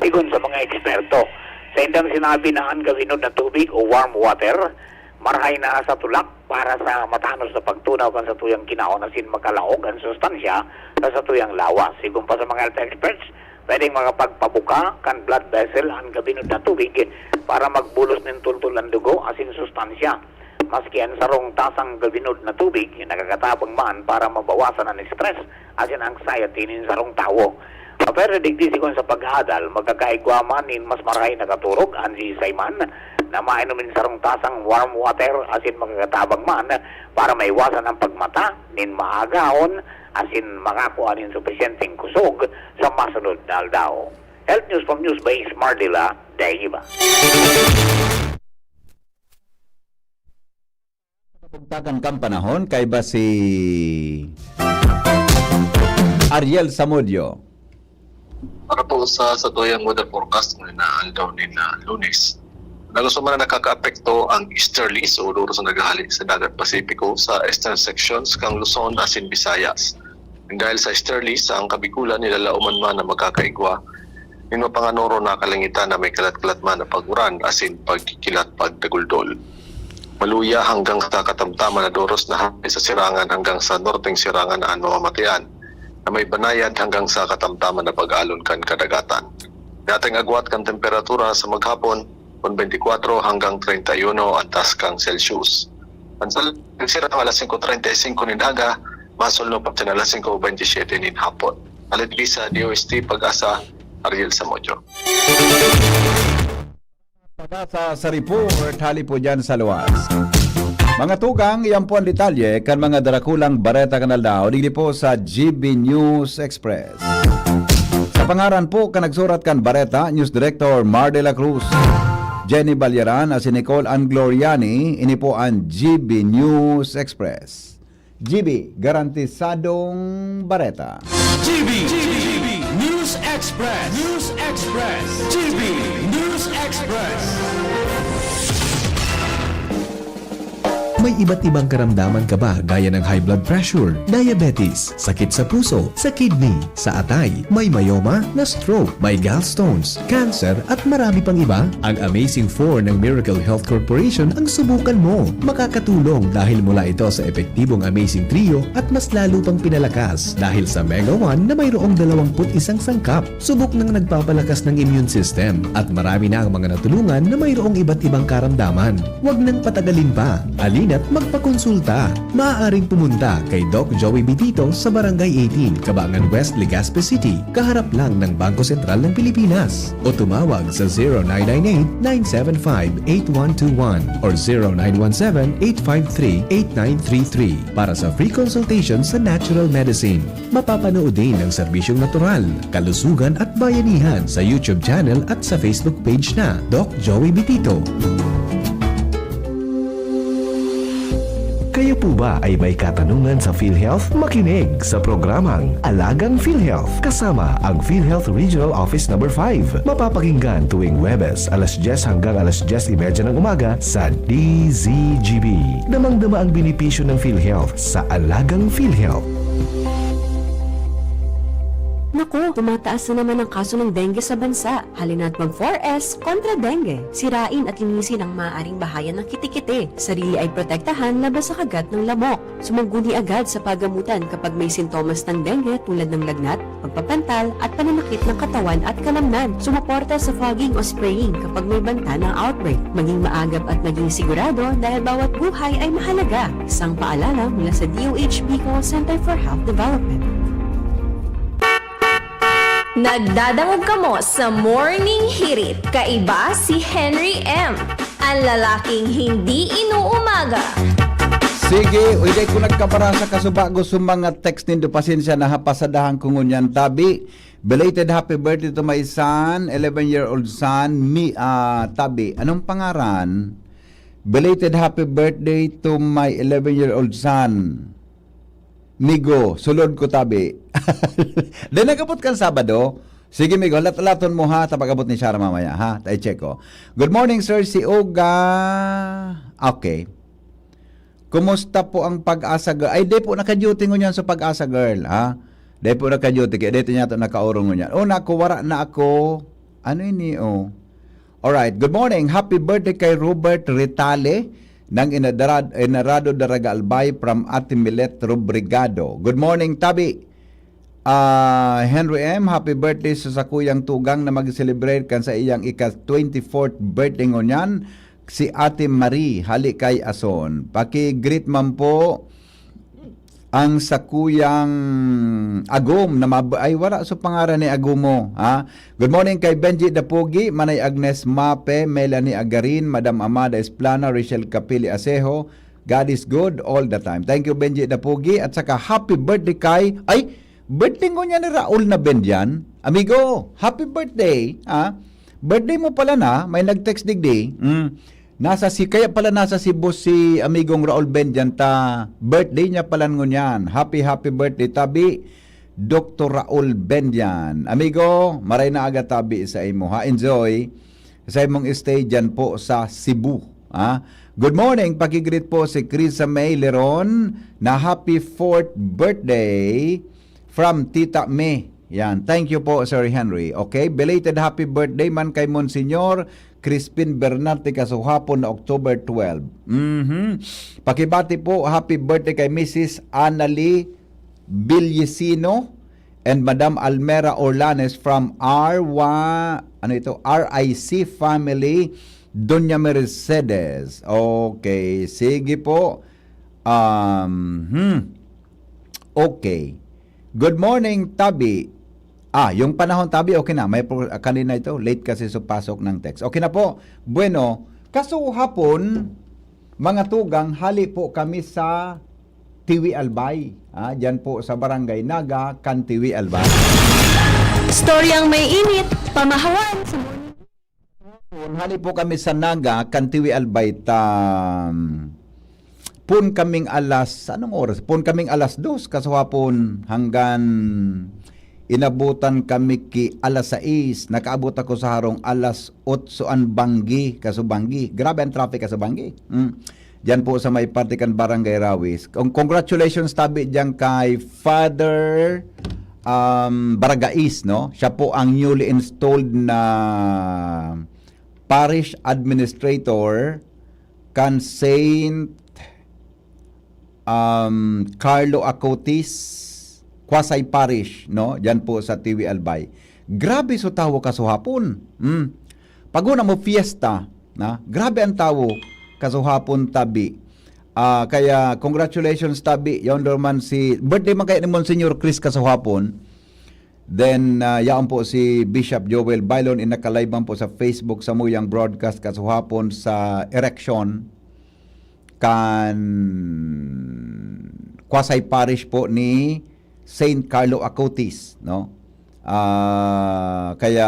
sigon sa mga eksperto. Sa indang sinabi na an gaminod na tubig o warm water, marahay na sa tulak para sa matanos na pagtunaw kan satuyang kinaon asin makalaog an sustansya sa satuyang lawas. Sigon pa sa mga health experts, pwedeng makapagpabuka kan blood vessel an gaminod na tubig para magbulos nin tultol an dugo asin sustansya. Maski an sarong tasang gaminod na tubig, nakakatabang man para mabawasan an stress asin anxiety nin sarong tawo. Pero digdi, sigon sa pag-adal, makakaigwa man nin mas marahay na katurog an siisay man na mainom nin sarong tasang warm water asin makakatabang man para maiwasan an pagmata nin maagahon asin makakua nin supisyenteng kusog sa masunod na aldaw. Health News from News Base, Mardila Daigiba. Kapugtakan kan panahon, kaiba si Ariel Samudio. Para po sa satuyang weather forecast ngayon na aldaw nin, ah, Lunes, dagos man na nakakaapekto ang easterlies o doros na naghahali sa Dagat Pasipiko sa eastern sections kan Luzon asin Visayas. Dahil sa easterlies, ang Kabikulan nilalaoman man na magkakaigwa nin mapanganoro na kalangitan na may kalat-kalat man na pag-uran asin pagkikilat pagdaguldol. Maluya hanggang sa katamtaman na doros na hale sa sirangan hanggang sa norteng sirangan na an mamamatian. na may banayad hanggang sa katamtaman na pag-alon kan kadagatan. Dating agwat kan temperatura sa maghapon, kun twenty-four hanggang treinta y uno an taas kan Celsius. An sal-, sira alas singko treinta y cinco nin aga, masulno pa sa alas singko veintisiete nin hapon. Alit sa D O S T Pag-asa, Ariel Samodio. Pag-asa sa report, hali po dyan sa luwas. Mga tugang, yan po ang detalye kan mga darakulang bareta kan aldaw, digdi po sa G B News Express. Sa pangaran po kan nagsurat kan bareta, News Director Mar de la Cruz, Jenny Balyaran, asin Nicole Angloriani, ini po ang G B News Express. G B, garantisadong bareta. G B, G B, News Express, News Express, G B, News Express. May iba't ibang karamdaman ka ba, gaya ng high blood pressure, diabetes, sakit sa puso, sa kidney, sa atay, may myoma, na-stroke, may gallstones, cancer, at marami pang iba? Ang Amazing four ng Miracle Health Corporation ang subukan mo. Makakatulong dahil mula ito sa epektibong Amazing Trio at mas lalo pang pinalakas dahil sa Mega one na mayroong dalawampu't isang sangkap. Subok nang nagpapalakas ng immune system at marami na ang mga natulungan na mayroong iba't ibang karamdaman. Huwag nang patagalin pa. Halina't magpakonsulta. Maaaring pumunta kay Doc Joey Bitito sa Barangay eighteen, Cabangan West, Legazpi City, kaharap lang ng Bangko Sentral ng Pilipinas. O tumawag sa zero nine nine eight, nine seven five, eight one two one or zero nine one seven, eight five three, eight nine three three para sa free consultation sa natural medicine. Mapapanood din ang serbisyong natural, kalusugan at bayanihan sa YouTube channel at sa Facebook page na Doc Joey Bitito. Kayo po ba ay may katanungan sa PhilHealth? Makinig sa programang Alagang PhilHealth kasama ang PhilHealth Regional Office Number five. Mapapakinggan tuwing Huwebes, alas dyes hanggang alas dyes y media ng umaga sa D Z G B. Damang-dama ang benepisyo ng PhilHealth sa Alagang PhilHealth. Naku, tumataas na naman ang kaso ng dengue sa bansa. Halina't mag four S kontra dengue. Sirain at linisin ang maaaring bahayan ng kitikiti. Sarili ay protektahan laban sa kagat ng lamok. Sumangguni agad sa pagamutan kapag may sintomas ng dengue tulad ng lagnat, pagpapantal, at pananakit ng katawan at kalamnan. Sumuporta sa fogging o spraying kapag may banta ng outbreak. Maging maagap at maging sigurado dahil bawat buhay ay mahalaga. Isang paalala mula sa D O H Bicol Center for Health Development. Nagdadangog kamo sa Morning Hirit. Kaiba si Henry M, ang lalaking hindi inuumaga. Sige, uy, dai ko nagkabarasa kasubago sa mga text nindo. Pasensya na ha, pasadahan ko ngunyan, tabi. Belated happy birthday to my son, eleven-year-old son, mi, ah, tabi. Anong pangaran? Belated happy birthday to my eleven-year-old son. Migo, sulod ko tabi. Dai nag-abot kan Sabado. Sige, Migo, lat-laton mo ha, ta pag-abot ni Shara mamaya ha. Ta i-check ko. Good morning, Sir Sioga. Okay. Kumusta po ang Pag-asa Girl? Ay, dai po naka-duty ngunyan sa Pag-asa Girl, ha? Dai po naka-duty, kaya dai niya ito nakaurong ngunyan. Una ko, wara na ako. Ano ini, oh? Alright, good morning. Happy birthday kay Robert Ritale ng Inadarad-, Inarado Daraga Albay from Ate Milet Robrigado. Good morning, Tabi. Ah, Henry M, happy birthday sa sakuyang tugang na mag-celebrate kan sa iyang ika-twenty-fourth birthday ngunyan, si Ate Marie, hali kay Ason. Paki-greet man po ang sakuyang agom na mab-, ay, wala sa pangaran ni agom mo, ha? Good morning kay Benji Dapugi, Manay Agnes Mape, Melanie Agarin, Madam Amada Esplana, Rachel Capili Asejo. God is good all the time. Thank you, Benji Dapugi. At saka happy birthday kay, ay, birthday ngunyan ni Raul Nabendian. Amigo, happy birthday, ha? Birthday mo pala na, may nag-text digdi. Mm. Nasa si, kaya pala nasa Cebu si amigong Raul Bendian ta birthday niya pala ngunyan. Happy, happy birthday, tabi, Doktor Raul Bendian. Amigo, maray na aga tabi sa imo, ha? Enjoy sa imong stay dyan po sa Cebu, ha? Good morning, paki-greet po si Krisa May Leron na happy fourth birthday from Tita May. Yan. Thank you po, Sir Henry. Okay, belated happy birthday man kay Monsignor Crispin Bernarte kasuhapon na October twelve. Mhm. Pakibati po, happy birthday kay Missus Annalie and Madam Almera Orlanes from R Y, ano ito? R I C family, Doña Mercedes. Okay, sige po. Um, hmm. Okay. Good morning, Tabi. Ah, yung panahon, Tabi, okay na. May pro-, kanina ito, late kasi sa pasok ng text. Okay na po. Bueno, kaso hapon, mga tugang, hali po kami sa Tiwi Albay. Ah, diyan po sa Barangay Naga, kan Tiwi Albay. Storyang may init, pamahawan sa morning. Hali po kami sa Naga, kan Tiwi Albay, ta, pun kaming alas, anong oras? Pun kaming alas dos, kasuhapon, hanggang inabutan kami ki alas sais. Nakaabot ako sa harong alas otso an Banggi, kaso Banggi. Grabe ang traffic kaso Banggi. Mm. Diyan po sa may parte kan Barangay Rawis. Con-, congratulations tabi diyan kay Father um, Baragais, no? Siya po ang newly installed na parish administrator kan Saint um, Carlo Acutis Quasi Parish, no? Diyan po sa Tiwi Albay. Grabe so tawo kasuhapon. Hmm. Paguna mo fiesta, na? Grabe ang tawo kasuhapon tabi. Ah, kaya congratulations tabi. Yaon daw man si birthday man kaya ni Monsignor Chris kasuhapon. Then, ah, yaon po si Bishop Joel Bailon, inakalive man po sa Facebook samuyang broadcast kasuhapon sa erection kan Quasi Parish po ni Saint Carlo Acutis, no? Ah, kaya,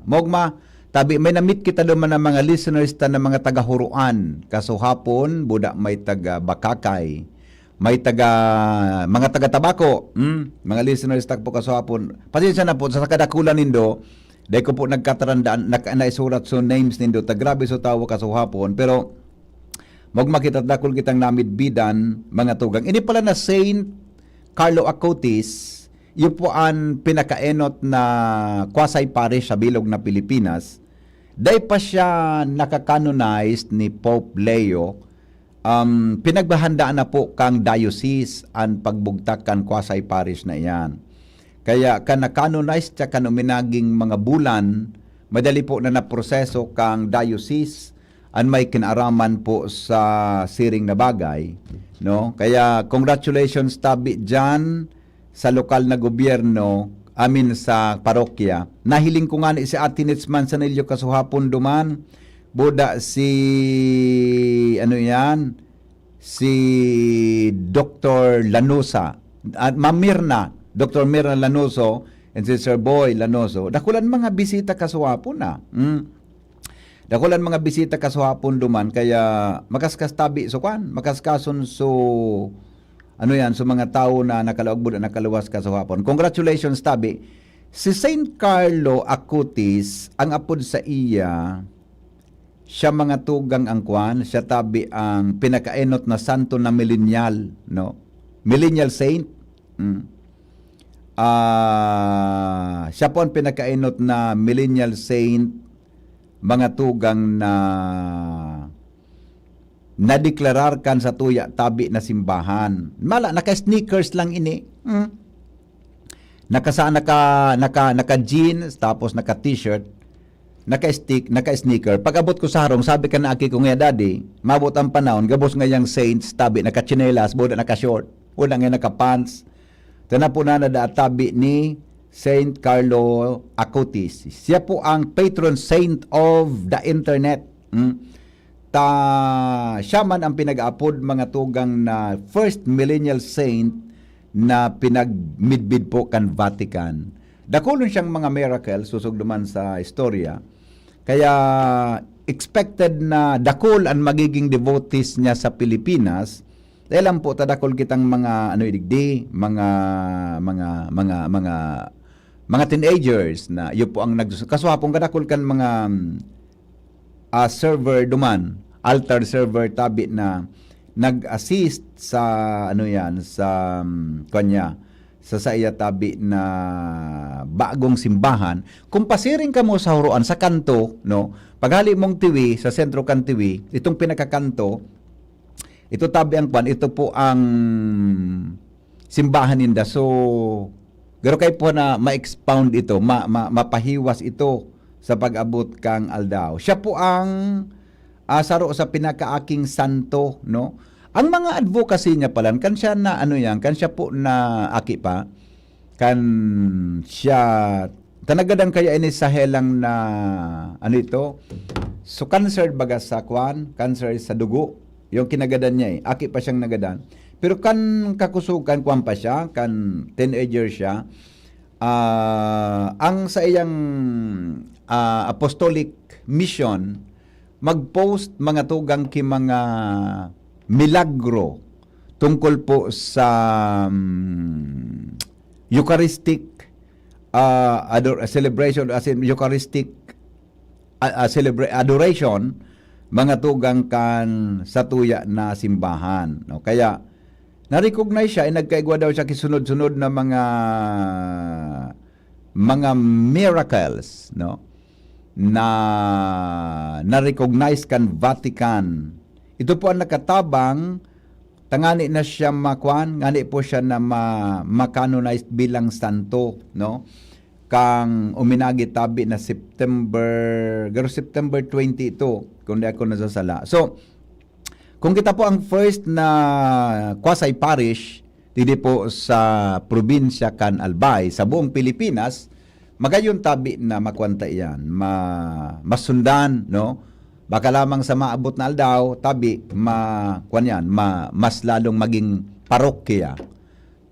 Mogma, tabi, may na-meet kita duman ng mga listeners ta na mga taga Huruan. Kasuhapon, buda may taga Bakakay. May taga, mga taga Tabaco, hmm? Mga listeners ta po kasuhapon. Pasensya na po, sa kadakulan nindo, dahil ko po nagkatarandaan, naka, naisurat so names nindo, ta grabe so tawo kasuhapon. Pero, Mogma kita, dakul kitang namidbidan, mga tugang. Ini pala na Saint Carlo Acutis, iyo po an pinakaenot na quasi-parish sa bilog na Pilipinas. Dai pa siya naka-canonized ni Pope Leo, um, pinagbahandaan na po kang diocese an pagbugtak kan quasi-parish na iyan. Kaya kan na-canonize siya kan uminaging mga bulan, madali po na naproseso kang diocese an may kinaaraman po sa siring na bagay, no? Kaya congratulations tabi diyan sa lokal na gobyerno, I mean sa parokya. Nahiling ko nga ni si Ate Nitz Manzanillo kasuhapon duman, buda si, ano yan, si Doktor Lanosa, at Ma'am Mirna, Doktor Mirna Lanoso, and si Sir Boy Lanoso. Dakulan mga bisita kasuhapon na. Mm. Dakulan mga bisita kasuhapon duman, kaya makaskas tabi so kwan, makaskason so, ano yan, so mga tawo na nakalaog buda, nakaluwas kasuhapon. Congratulations tabi. Si Saint Carlo Acutis, ang apod sa iya, siya mga tugang ang kwan, siya tabi ang pinakaenot na santo na millennial, no? Millennial saint. Mm. Ah, siya po ang pinakaenot na millennial saint, mga tugang na nadeklarar kan satuya tabi na simbahan. Mala, naka-sneakers lang ini. Mm. Nakasa-, naka, naka, naka-jeans, tapos naka-t-shirt, naka-stick, naka-sneaker. Pag-abot ko sa harong, sabi kan aki ko nga, "Daddy, maabot ang panahon, gabos ngayang saints, tabi naka-tsinelas, buda naka-short, buda nga naka-pants." Tana po na nada tabi ni Saint Carlo Acutis. Siya po ang patron saint of the internet. Hmm? Ta, siya man ang pinag-aapod, mga tugang, na first millennial saint na pinagmidbid po kan Vatican. Dakulon siyang mga miracle, susog duman sa istorya. Kaya expected na dakul an magiging devotees niya sa Pilipinas. Dahil lang po, ta dakul kitang mga, ano, idigdi, mga, mga, mga, mga, mga teenagers na iyo po ang nag-, kasuhapon kadakul kan mga, mm, ah, server duman, altar server tabi na nag-assist sa, ano yan, sa, um, kanya, sa saiya tabi na bagong simbahan. Kung pasiring kamo sa Huroan, sa kanto, no, paghali mong Tiwi, sa sentro kan Tiwi, itong pinakakanto, ito tabi ang kwan, ito po ang simbahan ninda. So, Pero kaipuhan na ma-expound ito, ma-, ma-, mapahiwas ito sa pag-abot kan aldaw. Siya po ang, ah, saro sa pinakaaking santo, no? Ang mga advocacy niya pala, kan siya na, ano yan, kan siya po na aki pa, kan siya, ta nagadan kaya ini sa helang na, ano ito? So, cancer baga sa kwan, cancer sa dugo, yung kinagadan niya eh. Aki pa siyang nagadan. Pero kan kakusugan, kwan pa siya, kan teenager siya, ah, ang sa iyang, ah, apostolic mission, mag-post mga tugang ki mga milagro tungkol po sa, mm, Eucharistic, ah, ador-, celebration, as in Eucharistic, ah, ah, celebra-, adoration, mga tugang kan satuya na simbahan, no? Kaya, na-recognize siya, eh, nagkaigwa daw siya kisunod-sunod na mga, mga miracles, no? Na na-recognize kan Vatican. Ito po ang nakatabang, tangani na siya makwan, ngani po siya na ma-, ma-canonized bilang santo, no? Kang uminagi tabi na September, garo September twenty-two, kung di ako nasasala. So, kung kita po ang first na quasi-parish, didi po sa probinsya kan Albay, sa buong Pilipinas, magayon tabi na makwanta iyan, ma-, masundan, no? Baka lamang sa maabot na aldaw, tabi, ma-, kwan yan, ma-, mas lalong maging parokya.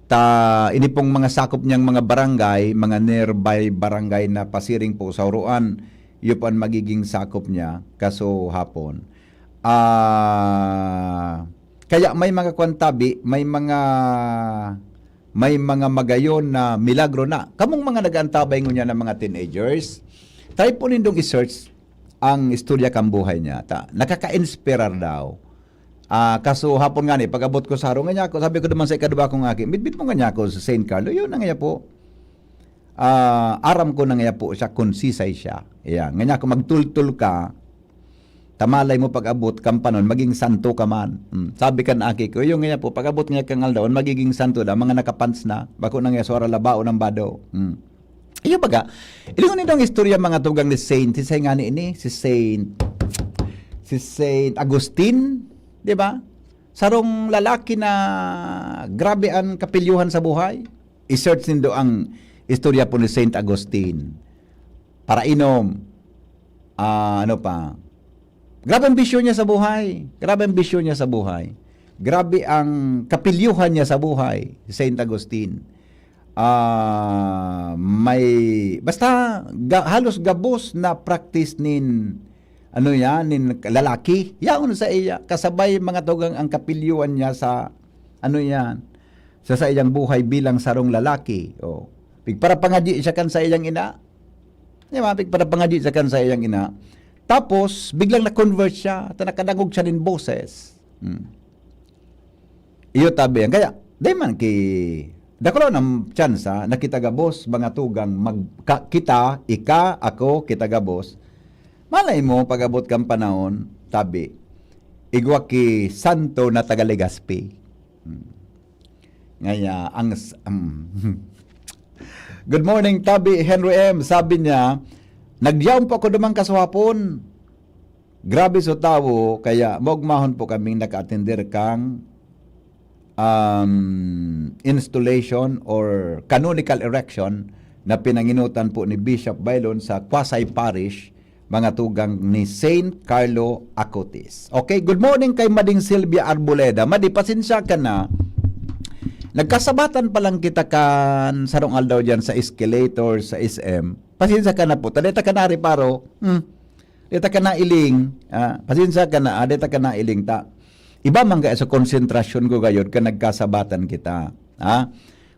Ta, ini pong mga sakop niyang mga barangay, mga nearby barangay na pasiring po sa Oroan, iyo po ang magiging sakop niya, kaso hapon. Ah, kaya may mga kwan tabi, may mga, may mga magayon na milagro na. Kamong mga nag-aantabay ngunyan ng mga teenagers, try po nindong i-search ang istorya kan buhay niya. Ta, nakaka-inspirar daw. Ah, kaso hapon nga ni, pag-abot ko sa harong, nga niya ako, sabi ko naman sa ikaduwa kong aki, "Bitbit mo nga niya ako sa Saint Carlo." Yun na nga po. Ah, aram ko na nga po siya, konsisay siya. Ayan. Nga niya ako, "Magtultol ka, tamalay mo pag-abot kan panon, maging santo ka man." Hmm. Sabi kan aki ko, "Yung nga po, pag-abot nga kang aldaw, magiging santo na, mga nakapants na, bako na nga suara labaon ang bado." Hmm. Iyo baga, ilingon nindong istorya mga tugang ni Saint, si Saint ngani ini, si Saint, si Saint Agustin, di ba? Sarong lalaki na grabe ang kapilyuhan sa buhay. I-search nindo ang istorya po ni Saint Agustin. Parainom, ah, ano pa? Grabe ang bisyo niya sa buhay. Grabe ang bisyo niya sa buhay. Grabe ang kapilyuhan niya sa buhay, si Saint Agustin. Ah, may, basta ga-, halos gabos na practice nin, ano yan, nin lalaki. Yaon sa iya, kasabay mga tugang ang kapilyuhan niya sa, ano yan, sa saiyang buhay bilang sarong lalaki. O, pigparapangadyi siya kan saiyang ina. Di ba? Pigparapangadyi siya kan saiyang ina. Tapos, biglang na-convert siya, ta nakadangog siya nin boses. Hmm. Iyo tabi yan. Kaya, di man ki, dakula ng tsansa na kita gabos, mga tugang, mag-, ka-, kita, ika, ako, kita gabos. Malay mo, pag-abot kang panahon, tabi, igwa ki santo na taga Legazpi. Hmm. Ngaya, ang s-, um, Good morning, Tabi Henry M. Sabi niya, "Nagyaon po ako duman kasuhapon. Grabe so tawo, kaya maugmahon po kaming nakaatender kang, um, installation or canonical erection na pinanginutan po ni Bishop Bailon sa quasi-parish, mga tugang ni Saint Carlo Acutis." Okay, good morning kay Mading Sylvia Arboleda. Madi, pasensya ka na. Nagkasabatan pa lang kita kan sarong aldaw diyan sa escalator, sa S M. Pasensya ka na po. Ta deta ka na reparo. Hmm. Deta ka na iling. Ah, pasensya ka na. Ah, deta ka na iling ta. Iba man kaya sa konsentrasyon ko gayod ka nagkasabatan kita. Ha?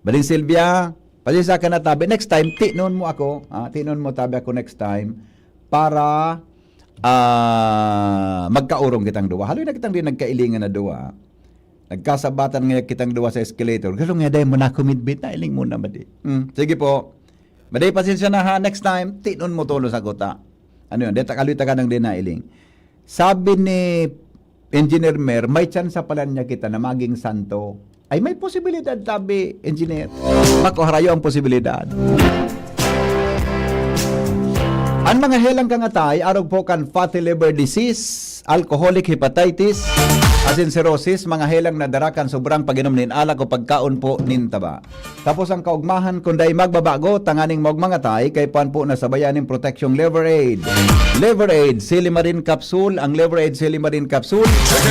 Mading Sylvia, pasensya ka na tabi. Next time, tinon mo ako. Ha? Tinon mo tabi ako next time. Para, ah, magkaorong kitang duwa. Haloy na kitang di nagkailingan na duwa. Nagkasabatan nga kitang duwa sa escalator. Garo nga, dai mo na ako midbit, nailing mo na, madi. Hmm, sige po. Madi, pasensya na ha. Next time, tinon mo tolos ako ta. Ano yun? Deta kaloy ta ka nang di nailing. Sabi ni Engineer Mer, may tsansa pala niya kita na maging santo. Ay, may posibilidad, tabi, Engineer. Bako harayo ang posibilidad. An mga helang kan atay, arog po kan fatty liver disease, alcoholic hepatitis, asin cirrhosis, mga helang na dara kan sobrang pag-inom nin alak o pagkaon po nin taba. Tapos ang kaugmahan, kun dai magbabago, tanganing maugmang atay, kaipuhan po na sabayan nin proteksyong Liver Aid. Liver Aid, Silimarin Capsule, ang Liver Aid Silimarin Capsule,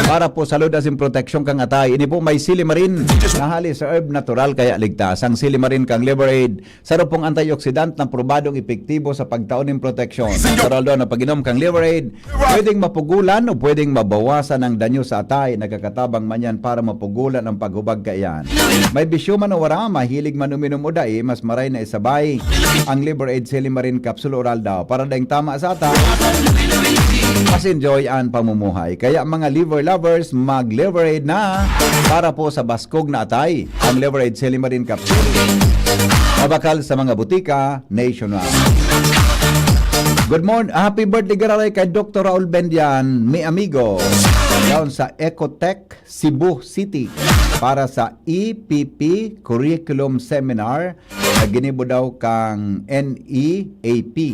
para po sa lud asin proteksyon kan atay. Ini po may silimarin na hali sa herb natural kaya ligtas. Ang silimarin kan Liver Aid, saro pong antioxidant na probadong epektibo sa pagtao nin proteksyon. Natural daw na pag-inom kan Liver Aid, pwedeng mapugulan o pwedeng mabawasan ang danyo sa atay. Nagkakatabang man yan para mapugulan ang paghubag kaiyan. May bisyo man o wara, mahilig man uminom o dai, mas maray na isabay ang Liver Aid Silimarin Capsule Oral daw para daing tama sa atay. Mas enjoy ang pamumuhay. Kaya mga liver lovers, mag Liver Aid na para po sa baskog na atay. Ang Liver Aid Silimarin Capsule. Mabakal sa mga butika nationwide. Good morning. Happy birthday, giraray, kay Doktor Raul Bendian, mi amigo. Down sa Ecotech, Cebu City, para sa E P P Curriculum Seminar na ginibo daw kang N E A P.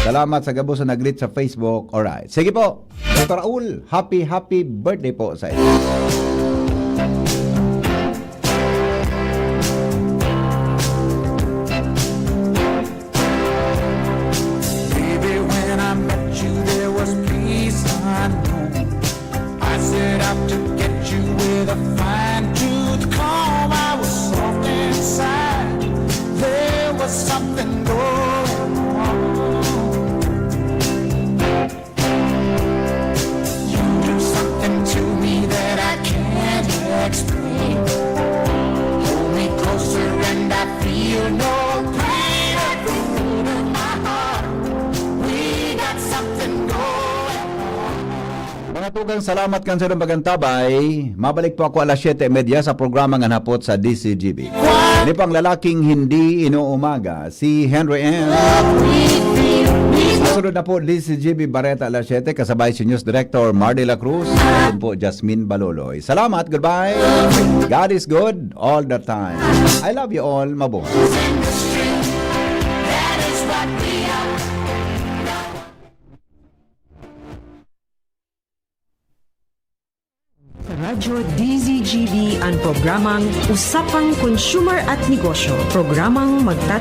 Salamat sa gabos na nag-greet sa Facebook. Alright. Sige po, Doktor Raul, happy, happy birthday po sa inyo. Baby, when I met you, there was peace unknown. I set out to get you with a fine tooth comb. I was soft inside. There was something going on. You do something to me that I can't explain. Hold me closer and I feel no pain. Every beat of my heart, we got something going on. Mga tugang, salamat kan sa inyong pag-antabay. Mabalik po ako alas siyete y media sa programang An Hapot sa D Z G B. Ini po ang lalaking hindi inuumaga, si Henry M. Sunod na po, D Z G B Bareta alas siyete, kasabay si News Director Mardy La Cruz. Ako po, Jasmine Baloloy. Salamat, goodbye. God is good all the time. I love you all. Mabuhay. Sa Radyo D Z G B an programang Usapang Consumer at Negosyo. Programang magta-